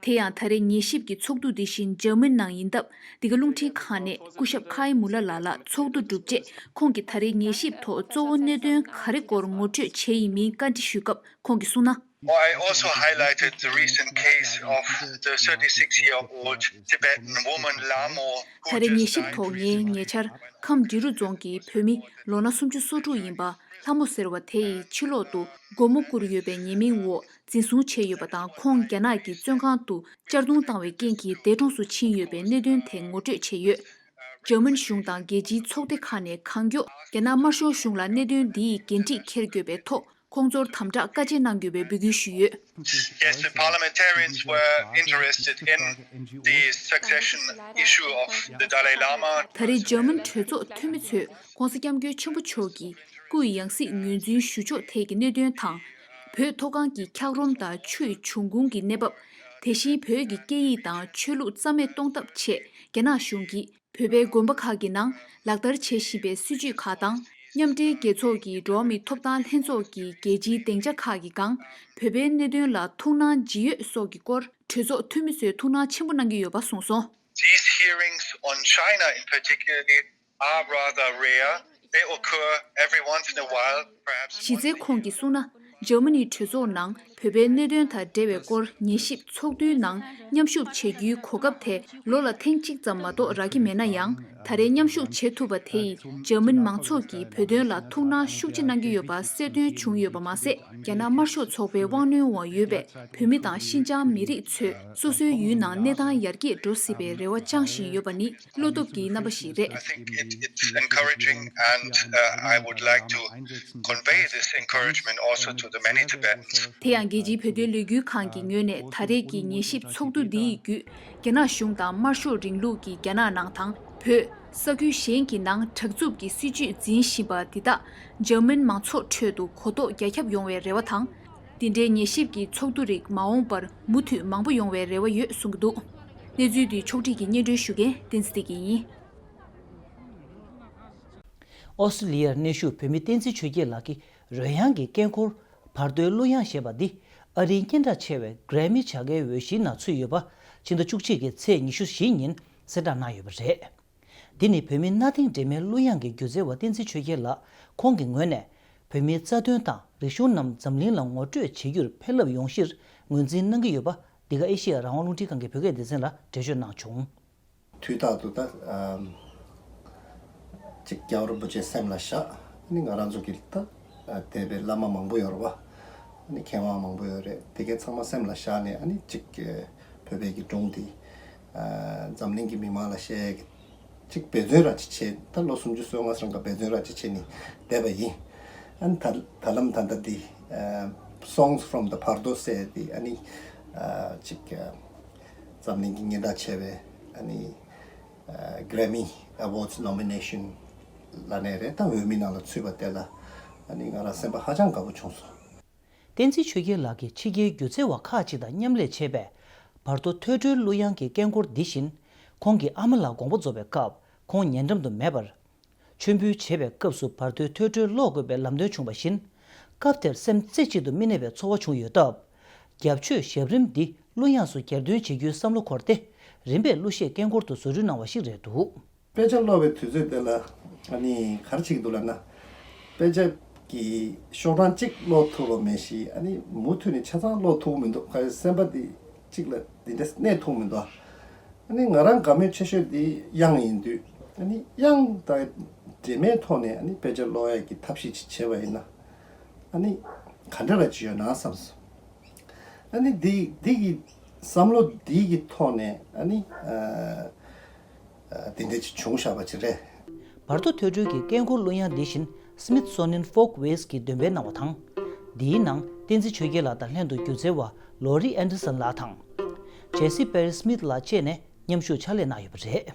དེ་ཡང་ད་རེས་ཉན་ཞིབ་ཀྱི་ཚོགས་འདུ་འདི་བཞིན་འཇར་མན་ནང་ཡིན་སྟབས། འདི་ག་རླུང་འཕྲིན་ཁང་ནས་སྐུ་ཞབས་ཁའི་མུ་ལ་ལགས་ལ་ཚོགས་འདུ་གྲུབ་རྗེས་ཁོང་གིས་ད་རེས་ཉན་ཞིབ་ཐོག་གཙོ་བོ་གནད་དོན་ག་རེ་སྐོར་ངོ་སྤྲོད་བྱས་ཡིན་མིན་བཀའ་འདྲི་ཞུས་སྐབས་ཁོང་གིས་གསུངས་ན། I also highlighted the recent case of the thirty-six-year-old Tibetan woman Lamo who ད་རེས་ཉན་ཞིབ་ཐོག་ངས་ཉེ་ཆར་ཁམས་འབྲི་རུ་རྫོང་གི་བོད་མི་ལོ་ན་སུམ་ཅུ་སོ་དྲུག་ཡིན་པ་ལྷ་མོ་ཟེར་བ་དེ་ཡི་ཕྱི་ལོག་ཏུ་སྒོ་མོ་བསྐུར་ཡོད་པའི་ཉེས་མིང་འོག་འཛིན་བཟུང་བྱས་ཡོད་པ་དང་། ཁོང་རྒྱ་ནག་གི་བཙོན་ཁང་དུ་གཅར་རྡུང་བཏང་བའི་རྐྱེན་གྱིས་འདས་གྲོངས་སུ་ཕྱིན་ཡོད་པའི་གནད་དོན་ཐད་ངོ་སྤྲོད་བྱས་ཡོད། འཇར་མན་གཞུང་དང་རྒྱལ་སྤྱིའི་ཚོགས་སྡེ་ཁག་ནས་གང་མགྱོགས་རྒྱ་ནག་དམར་ཤོག་གཞུང་ལ་གནད་དོན་འདི་ཡི་འགན་འཁྲི་འཁྱེར་དགོས་པའི་ཐོག་ཁོང་ཚོར་དམ་དྲག་བཀའ་ཆད་གནང་དགོས་པའི་འབོད་སྐུལ་ཞུས་ཡོད། Yes, the parliamentarians were interested in the succession issue of the Dalai Lama. ད་རེས་འཇར་མན་གྲོས་ཚོགས་འཐུས་མི་ཚོས་༧གོང་ས་༧སྐྱབས་མགོན་ཆེན་པོ་མཆོག་གི་སྐུ་ཡི་ཡང་སྲིད་ངོས་འཛིན་ཞུ་ཕྱོགས་ཐད་ཀྱི་གནད་དོན་དང་། བོད་མཐོ་སྒང་གི་འཁྱགས་རོམ་དང་ཆུ་ཡི་འབྱུང་ཁུངས་ཀྱི་གནས་བབ། དེ་བཞིན་བོད་ཀྱི་སྐད་ཡིག་དང་ཆོས་ལུགས་རྩ་མེད་གཏོང་ཐབས་ཆེད་རྒྱ་ནག་གཞུང་གིས་བོད་པའི་དགོན་པ་ཁག་གི་ནང་ལག་བསྟར་བྱེད་བཞིན་པའི་སྲིད་བྱུས་ཁག་དང་ མཉམ་འབྲེལ་རྒྱལ་ཚོགས་ཀྱི་འགྲོ་བ་མིའི་ཐོབ་ཐང་ལྷན་ཚོགས་ཀྱི་རྒྱལ་སྤྱིའི་སྡིངས་ཆ་ཁག་གི་སྒང་བོད་པའི་གནད་དོན་ལ་ཐུགས་སྣང་ཇི་ཡོད་སོགས་ཀྱི་སྐོར་གྲོས་ཚོགས་འཐུས་མི་ཚོས་ཐུགས་སྣང་ཆེན་པོ་གནང་གི་ཡོད་པ་གསུངས་སོང་། These hearings on China in particularly are rather rare. They occur every once in a while, perhaps གཞི་རྩའི་ཁོང་གིས་གསུངས་ན། འཇར་མ་ནིའི་གྲོས་ཚོགས་ནང་བོད་པའི་གནད་དོན་དང་འབྲེལ་བའི་སྐོར་ཉན་ཞིབ་ཚོགས་འདུའི་ནང་མཉམ་ཞུགས་བྱེད་རྒྱུའི་གོ་སྐབས་དེ་ལོ་ལ་ཐེངས་གཅིག་ཙམ་མ་གཏོགས་རག་གི་མེད་ན་ཡང་། ད་རེས་མཉམ་ཞུགས་བྱེད་ཐུབ་པ་དེ་ཡིས་འཇར་མན་མང་ཚོགས་ཀྱིས་བོད་དོན་ལ་ཐུགས་སྣང་ཤུགས་ཆེ་གནང་གི་ཡོད་པ་གསལ་སྟོན་བྱུང་ཡོད་པ་མ་ཟད། རྒྱ་ནག་དམར་ཤོག་ཚོགས་པའི་དབང་གནོན་འོག་ཡོད་པའི་བོད་མི་དང་ཤིན་ཅང་མི་རིགས་ཚོས་སོ་སོའི་ཡུལ་ནང་གནས་སྟངས་ཡར་རྒྱས་འགྲོ་སྲིད་པའི་རེ་བ་བཅངས་བཞིན་ཡོད་པ་ནི་བློ་སྟོབས་ཀྱི་རྣམ་པ་ཞིག་རེད། I think it, it's encouraging, and uh, I would like to convey this encouragement also to the many Tibetans. དེ་ཡང་རྒྱལ་སྤྱིའི་བོད་དོན་ལས་འགུལ་ཁང་གི་ངོས་ནས་ད་རེས་ཀྱི་ཉན་ཞིབ་ཚོགས་འདུ་འདིའི་བརྒྱུད། རྒྱ་ནག་གཞུང་དང་དམར་ཤོག་རིང་ལུགས་ཀྱིས་རྒྱ་ནག་ནང་དང་བོད། ས་ཁུལ་གཞན་གྱི་ནང་དྲག་རྩུབ་ཀྱི་སྲིད་བྱུས་འཛིན་བཞིན་པ་འདི་དག་འཇར་མན་མང་ཚོགས་ཁྲོད་དུ་གོ་རྟོགས་རྒྱ་ཁྱབ་ཡོང་བའི་རེ་བ་དང་། འདི་འདྲའི་ཉན་ཞིབ་ཀྱི་ཚོགས་འདུ་རིགས་མ་འོངས་པར་མུ་མཐུད་མང་པོ་ཡོང་བའི་རེ་བ་ཡོད་གསུང་གི་འདུག། གནས་ཚུལ་འདི་ཕྱོགས་སྒྲིག་གིས་སྙན་སྒྲོན་ཞུ་མཁན་བསྟན་འཛིན་བདེ་སྐྱིད་ཡིན། ཨོ་སི་ཀྲི་ལི་ཡར་གནས་བཞུགས་བོད་མི་བསྟན་འཛིན་ཆོས་རྒྱལ་ལགས་ཀྱི་རོལ་དབྱངས་ཀྱི་སྐད་འཁོར་བར་དོའི་གླུ་དབྱངས་ཞེས་པ་འདི་ཨ་རིའི་སྙན་གྲགས་ཆེ་བའི་གྷི་རེ་མི་བྱ་དགའི་འོས་གཞིའི་ནང་ཚུད་ཡོད་པ་ཕྱི་ཟླ་བཅུ་གཅིག་གི་ཚེས་ཉི་ཤུ་བཞི་ཉིན་གསལ་བསྒྲགས་གནང་ཡོད་པ་རེད། འདི་ནི་བོད་མི་གནའ་དེང་སྒྲོལ་མའི་གླུ་དབྱངས་ཀྱི་སྒྱུ་རྩལ་བ་བསྟན་འཛིན་ཆོས་རྒྱལ་ལགས་ཁོང་གི་ངོས་ནས་བོད་མིའི་རྩ་དོན་དང་རིག་གཞུང་རྣམས་འཛམ་གླིང་ལ་ངོ་སྤྲོད་བྱེད་རྒྱུར་ཕན་རླབས་ཡོང་གཞིར་ངོས་འཛིན་གནང་གི་ཡོད་པ་འདི་ག་ཨེ་ཤེ་ཡ་རང་དབང་རླུང་འཕྲིན་ཁང་གི་བོད་སྐད་སྡེ་ཚན་ལ་འགྲེལ་བརྗོད་གནང་བྱུང་། དུས་རྟག་ཏུ་ད་ཨམ་ཅིག་རྒྱལ་བ་རིན་པོ་ཆེ་སེམས་ལ་བཞག་ནི་ང་རང་ཚོ་གི་ད་དད་པའི་བླ་མ་མང་པོ་ཡོད་རེད་བ། ནི་མཁས་དབང་མང་པོ་ཡོད་རེད། དེ་གའི་ཚང་མ་སེམས་ལ་བཞག་ནས་ཨ་ནི་ཅིག་བོད་པའི་གི་སྒྲུང་འདི་ཨ་འཛམ་གླིང་གི་མི་མང་ལ་བཤད་ཅིག་འབད་བརྩོན་ར་ཅིག་བྱས། ད་ལོ་སུམ་ཅུ་སོ་ལྔ་རིང་ག་འབད་བརྩོན་ར་ཅིག་བྱས་ནི་བསྡད་པ་ཡིན། ཨ་ནི་ད་ད་ལམ་ད་ལྟ་འདི་ཨ་Songs from the Bardo ཟེར་འདི་ཨ་ནི་ཨ་ཅིག་ཨ་འཛམ་གླིང་གི་སྙན་གྲགས་ཆེ་བའི་ཨ་ནི་ཨ་Grammy Awards nomination ལ་ནས་རེད། ད་འོས་མི་ནང་ལ་ཚུད་པ་དེ་ལ་ཨ་ནི་ང་རང་སེམས་པ་ཧ་ཅང་དགའ་པོ་བྱུང་སོང་། བསྟན་འཛིན་ཆོས་རྒྱལ་ལགས་ཀྱིས་ཕྱི་རྒྱལ་སྒྱུ་རྩལ་བ་ཁག་ཅིག་དང་མཉམ་ལས་བྱས་པའི་བར་དོ་ཐོས་གྲོལ་གླུ་དབྱངས་ཀྱི་སྐད་འཁོར་འདི་བཞིན། ཁོང་གི་ཨ་མ་ལགས་དགོངས་པ་རྫོགས་པའི་སྐབས་ཁོང་ཉེ་འགྲམ་དུ་མེད་པར། མཆོད་འབུལ་བྱེད་པའི་སྐབས་སུ་བར་དོའི་ཐོས་གྲོལ་ཀློག་དགོས་པའི་ལམ་སྟོན་བྱུང་བ་བཞིན། སྐབས་དེར་སེམས་རྩེ་གཅིག་ཏུ་མི་གནས་པའི་ཚོར་བ་བྱུང་ཡོད་སྟབས། རྒྱབ་ཆོས་ཞབས་རིམ་འདི་གླུ་དབྱངས་སུ་གྱེར་འདོན་བྱེད་རྒྱུའི་བསམ་བློ་འཁོར་ཏེ། རིམ་པས་གླུ་གཞས་སྐད་འཁོར་དུ་བཟོ་སྐྲུན་གནང་བ་ཞིག་རེད་འདུག། དཔེ་ཆ་ཀློག་པའི་དུས་ཚོད་དེ་ལ་ཨ་ནི་ག་རེ་བྱེད་ཀྱི་འདུག་ལབ་ན། དཔེ་ཆ་གི་ཤོག་གྲངས་གཅིག་ཀློག་ཐུབ་པ་མེད་ཞིང་ཨ་ནི་མུ་མཐུད་ནས་ཆ་ཚང་ཀློག་ཐུབ་ཀྱི་མི་འདུག། ག་རེ་སེམས་པ་འདི་གཅིག་ལ་འདི་འདྲ་གནས་ཐུབ་ཀྱི་མི་འདུག། ཨ་ནི་ང་རང་དགའ་མོས་ཆེ་ཤོས་འདི་དབྱངས་ཡིན་དུས་ཨ་ནི་དབྱངས་དང་འབྲེལ་མེད་ཐོག་ནས་ཨ་ནི་དཔེ་ཆ་ཀློག་ཡག་གི་ཐབས་ཤེས་ཅིག་བྱས་པ་ཡིན་ན་ཨ་ནི་ག་འདྲ་ལ་ཅིག་ཡོད་ན་བསམ་སོང་། ཨ་ནི་འདི་འདི་གི་བསམ་བློ་འདི་གི་ཐོག་ནས་ཨ་ནི་ཨ་ཨ་འདི་འདྲ་ཅིག་བྱུང་བཞག་པ་ཅིག་རེད། བར་དོ་ཐོས་གྲོལ་གྱི་སྐད་འཁོར་གླུ་དབྱངས་འདི་བཞིན་Smithsonian Folkways གིས་འདོན་སྤེལ་གནང་བ་དང་། འདིའི་ནང་བསྟན་འཛིན་ཆོས་རྒྱལ་ལགས་དང་ལྷན་དུ་སྒྱུ་རྩལ་བ་Laurie Anderson ལགས་དང་། Jessie Perry Smith ལགས་བཅས་ནས་མཉམ་ཞུགས་ཕྱག་ལས་གནང་ཡོད་པ་རེད།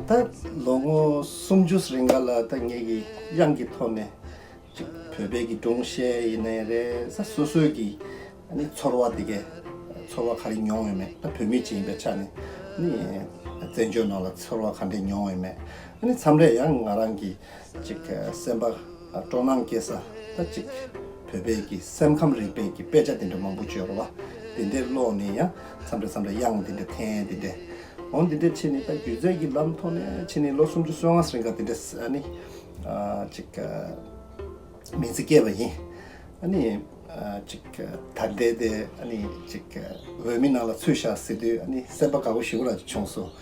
ད་ལོ་ངོ་སུམ་ཅུ་རིང་ག་ལ་ད་ངེད་ཀྱི་དབྱངས་ཀྱི་ཐོག་ནས་ཅིག་བོད་པའི་གི་སྒྲུང་བཤད་ཡིན་ནའི་རེད། ས་སོ་སོའི་གི་ཨ་ནི་ཚོར་བ་དེ་གའི་ཚོར་བ་ག་རེ་མྱོང་ཡོད་མེད། ད་བོད་མི་ཅིག་ཡིན་པའི་ཆ་ནས་ཨ་ནི་བཙན་བྱོལ་ནང་ལ་ཚོར་བ་ག་འདྲས་མྱོང་ཡོད་མེད། ཨ་ནི་མཚམས་རེ་ཡང་ང་རང་གི་ཅིག་སེམས་པ་སྤྲོ་སྣང་སྐྱེ་ས་ད་ཅིག་བོད་པའི་གི་སེམས་ཁམས་རིག་པའི་གི་དཔེ་ཆ་དེ་འདྲ་མང་པོ་ཅིག་ཡོད་རེད་བ། དེ་འདྲའི་ཀློག་ནས་ཡང་མཚམས་རེ་མཚམས་རེ་དབྱངས་དེ་འདྲ་འཐེན་དེ་འདྲ་འོང་། དེ་འདྲ་བྱས་ནས་ད་སྒྱུ་རྩལ་གྱི་ལམ་ཐོག་ནས་བྱས་ནས་ལོ་སུམ་ཅུ་སོ་ལྔ་རིང་ག་དེ་འདྲ་ཨ་ནི་ཅིག་མིང་ཚིག་སྐྱེས་པ་ཡིན། ཨ་ནི་ཅིག་ད་ལྟའི་དེ་ཨ་ནི་ཅིག་འོས་མི་ནང་ལ་ཚུད་བཞག་ཟེར་དུས་ཨ་ནི་སེམས་པ་དགའ་པོ་ཞེ་པོ་ལ་བྱུང་སོང་།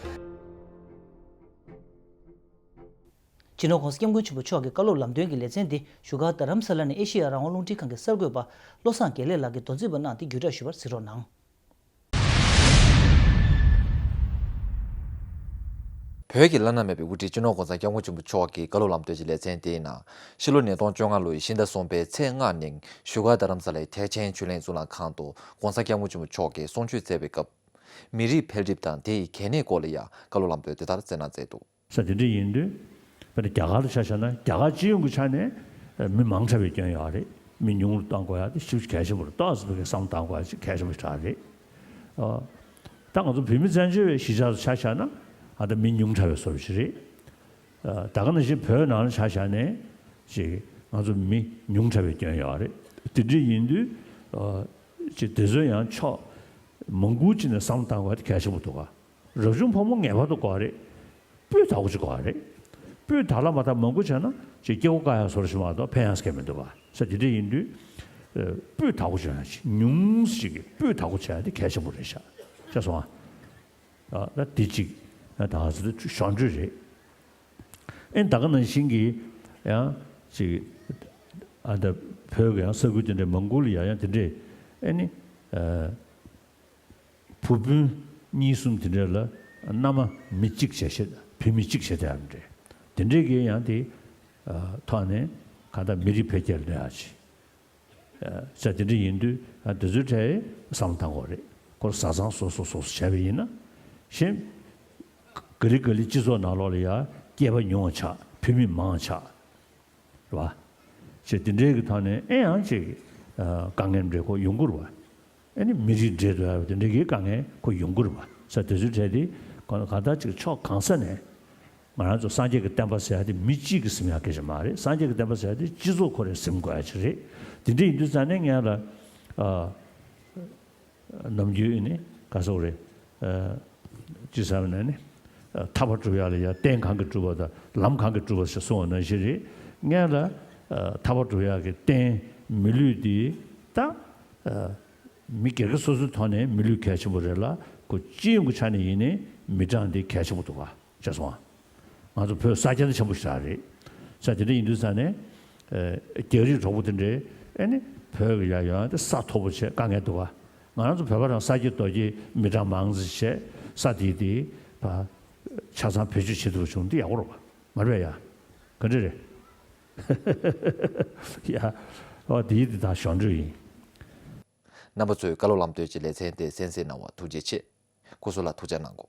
སྤྱི་ནོར་༸གོང་ས་༸སྐྱབས་མགོན་ཆེན་པོ་མཆོག་གི་བཀའ་སློབ་ལམ་སྟོན་གྱི་ལེ་ཚན་འདི་བཞུགས་སྒར་རྡ་རམ་ས་ལ་ནས་ཨེ་ཤེ་ཡ་རང་དབང་རླུང་འཕྲིན་ཁང་གི་གསར་འགོད་པ་བློ་བཟང་དགེ་ལེགས་ལགས་ཀྱིས་མདོ་འཛིན་པ་གནང་སྟེ་བརྒྱུད་བསྒྲགས་ཞུས་པར་གཟིགས་རོགས་གནང་། བོད་ཀྱི་བླ་ན་མེད་པའི་དབུ་ཁྲིད་སྤྱི་ནོར་༸གོང་ས་༸སྐྱབས་མགོན་ཆེན་པོ་མཆོག་གི་བཀའ་སློབ་ལམ་སྟོན་གྱི་ལེ་ཚན་དེའི་ནང་། ཕྱི་ལོ་ཉིས་སྟོང་བཅོ་ལྔ་ལོའི་ཕྱི་ཟླ་གསུམ་པའི་ཚེས་ལྔ་ཉིན་བཞུགས་སྒར་རྡ་རམ་ས་ལའི་ཐེག་ཆེན་ཆོས་གླིང་གཙུག་ལག་ཁང་དུ་༸གོང་ས་༸སྐྱབས་མགོན་ཆེན་པོ་མཆོག་གིས་གསུང་ཆོས་སྩལ་བའི་སྐབས། མི་རིགས་འཕེལ་འགྲིབ་དང་དེ་ཡི་གལ་གནད་སྐོར་ལ་ཡང་བཀའ་སློབ་ལམ་སྟོན་དེ་ལྟར་སྩལ་གནང་མཛད་འདུག་ས་དེ་འདྲ་ཡིན་དུས། དཔེར་ན་རྒྱ་གར་ལ་ཆ་བཞག་ན། རྒྱ་གར་སྤྱི་ཡོངས་ཀྱི་ཆ་ནས་མི་མང་དྲགས་པའི་སྐྱོན་ཡོད་རེད། མི་ཉུང་རུ་གཏང་དགོས་ཡ་དེ་ཞེ་པོ་གལ་ཆེན་པོ་རེད། ཏོག་ཙམ་གྱི་བསམ་བློ་གཏང་དགོས་ཡ་ཅིག་གལ་ཆེན་པོ་ཞིག་རེད། ཨ། ད་ང་ཚོ་བོད་མི་བཙན་བྱོལ་བའི་གཞིས་ཆགས་སུ་ཆ་བཞག་ན། ཨ། ད་མི་ཉུང་དྲགས་པའི་བཟོ་འདྲ་ཞིག་རེད། ཨ། ད་ག་ནང་བཞིན་བོད་ནང་ལ་ཆ་བཞག་ནས་ཅིག་ང་ཚོ་མི་ཉུང་དྲགས་པའི་སྐྱོན་ཡོད་རེད། དེ་འདྲ་ཡིན་དུས། ཨ། ཅིག་དེ་ཚོ་ཡང་ཕྱོགས་མང་པོ་ཅིག་ནས་བསམ་བློ་གཏང་དགོས་ཡ་དེ་གལ་ཆེན་པོ་འདུག་ག་རབ་བྱུང་ཕོ་མོ་ངེས་པར་དུ་དགོས་རེད། སྤུས་དག་པོ་ཅིག་དགོས་རེད། སྤུས་དག་ལ་མ་དག་མང་པོ་བྱས་ན་ཅིག་སྐྱེ་བོ་བཀག་ཡག་བཟོ་འདྲ་ཞིག་མ་གཏོགས་ཕན་ཡག་གང་ཡང་མི་འདུག་པ། ས་དེ་འདྲ་ཡིན་དུས། ཨ། སྤུས་དག་པོ་བྱུང་ཡག་ཅིག་ཉུང་ཞིག་གི་སྤུས་དག་པོ་བྱུང་ཡག་དེ་གལ་ཆེན་པོ་རེད་ཤག་ཤེས་སོང་ཨ། ཨ། ད་དེ་གཅིག་ད་ང་ཚོ་ལ་གཞོགས་འདྲི་རེད། ཨེ། ད་ག་ནང་བཞིན་གྱི་ཡང་ཅིག་ཨ། ད་བོད་ཀྱི་ཡང་ས་ཁུལ་དེ་འདྲའི་མང་པོ་ལ་ཡང་ཡང་དེ་འདྲའི། ཨེ་ནི། ཨ། བུ་སྤུན་གཉིས་གསུམ་དེ་འདྲ་ལ་མནའ་མ་མི་གཅིག་བྱས་བྱས། བུད་མེད་གཅིག་བྱས་བསྡད་ཡ་རེད། དེ་འདྲའི་གི་ཡང་དེ། ཨ། ཐོག་ནས་གང་ལྟར་མི་རིགས་འཕེལ་རྒྱས་ལ་གནོད་ཡ་ཅིག་ཨ། ས་དེ་འདྲ་ཡིན་དུས། ཨ། དེ་ཚོའི་གྲས་བསམ་བློ་གཏང་དགོས་རེད། ཁོ་བཟའ་ཚང་སོ་སོ་སོ་སོ་བྱས་པ་ཡིན་ན། གཞན་ག་ལེ་ག་ལེ་སྤྱི་ཚོགས་ནང་ལོགས་ལ་ཡ་སྐྱེས་པ་ཉུང་བ་ཆགས། བུད་མེད་མང་བ་ཆགས། རེད་པ། ཅེས་དེ་འདྲའི་གི་ཐོག་ནས་ཨེ་ཡང་ཅིག་ཨ། དཀའ་ངལ་འདྲ་ཁོ་ཡོང་གི་རེད་པ། ཨེ་ནི་མི་རིགས་འདྲེས་འགྲོ་ཡ་དེ་འདྲའི་གི་དཀའ་ངལ་ཁོ་ཡོང་གི་རེད་པ། ས་དེ་ཚོའི་གྲས་དེ་གང་ལྟར་ཅིག་ཕྱོགས་གང་ས་ནས། ང་རང་ཚོ་སངས་རྒྱས་ཀྱི་བསྟན་པ་ཟེར་ཡ་དེ་མི་གཅིག་གིས་ཟིན་ཡ་སྐད་ཆ་མ་རེད། སངས་རྒྱས་ཀྱི་བསྟན་པ་ཟེར་ཡ་དེ་སྤྱི་ཚོགས་ཁོ་རང་ཟིན་དགོས་ཡ་ཅིག་རེད། དེ་འདྲ་ཡིན་དུས་ཙང་ནས་ངས་ལ། ཨ། ནམ་རྒྱུན་ནི་ག་ཟེར་དགོས་རེད། ཨ། ཅི་ཟེར་བ་ན་ནི། ཨ། ཐར་པ་སྒྲུབ་ཡ་ལ་ཡ་རྟེན་གང་གིས་གྲུབ་པ་དང་ལམ་གང་གིས་གྲུབ་པ་ཞེས་གསུངས་པ་ནང་བཞིན་རེད། ངས་ལ། ཨ། ཐར་པ་སྒྲུབ་ཡ་གི་རྟེན་མི་ལུས་འདི་ད། ཨ། མི་སྒེར་གྱི་སོ་སོའི་ཐོག་ནས་མི་ལུས་གལ་ཆེན་པོ་རེད་ལ། ཁོ་སྤྱི་ཡོངས་ཀྱི་ཆ་ནས་ཡིན་ནའི་མི་གྲངས་འདི་གལ་ཆེན་པོ་འདུག་ག་ཤེས་སོང་ཨ། ང་ཚོ་བོད་ས་རྒྱ་ཆེན་པོ་ཞིག་རེད། ས་དེ་འདྲ་ཡིན་དུས་ཙང་ནས། ཨ། རྒྱ་རིགས་གྲོགས་པོ་དེ་འདྲས། ཨེ་ནི་བོད་ཀྱི་ཡ་ཡོང་དེ་ས་མཐོ་པོ་བྱས་དཀའ་ངལ་འདུག་ག་ང་རང་ཚོ་བོད་པ་རང་ས་སྐྱེས་རྡོ་སྐྱེས་མི་གྲངས་མང་ཙམ་བྱས། ས་དེ་དེ་ཕར་ཆ་ཚང་བེད་སྤྱོད་བྱེད་ཐུབ་པ་བྱུང་འདི་ཡག་པོ་རེད་པ། མ་རེད་པས་ཡ། ག་འདྲ་རེད། ཡ། ཨོ། དེ་དེ་དང་གཞོགས་འདྲི་ཡིན། རྣམ་པ་ཚོས་བཀའ་སློབ་ལམ་སྟོན་གྱི་ལེ་ཚན་དེ་གསན་གཟིགས་གནང་བར་ཐུགས་རྗེ་ཆེ། སྐུ་གཟུགས་ལ་ཐུགས་ཅག་གནང་གོ།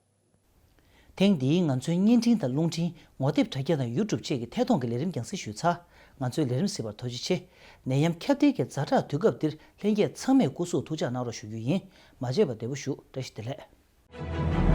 ཐེངས་འདིའི་ང་ཚོའི་བརྙན་འཕྲིན་དང་རླུང་འཕྲིན། ངོ་དེབ་དྲ་རྒྱ་དང་ཡུ་ཊུབ་བཅས་ཀྱི་ཐད་གཏོང་གི་ལས་རིམ་རྒྱང་སྲིང་ཞུས་ཚར། ང་ཚོའི་ལས་རིམ་གཟིགས་པར་ཐུགས་རྗེ་ཆེ། ནད་ཡམས་ཁྱབ་གདལ་གྱི་ཛ་དྲག་དུས་སྐབས་འདིར་ལྷན་རྒྱས་ཚང་མས་སྐུ་གཟུགས་ཐུགས་ཅག་གནང་རོགས་ཞུ་རྒྱུ་ཡིན། མ་བརྗེད་པར་བདེ་པོ་བཞུགས། བཀྲ་ཤིས་བདེ་ལེགས།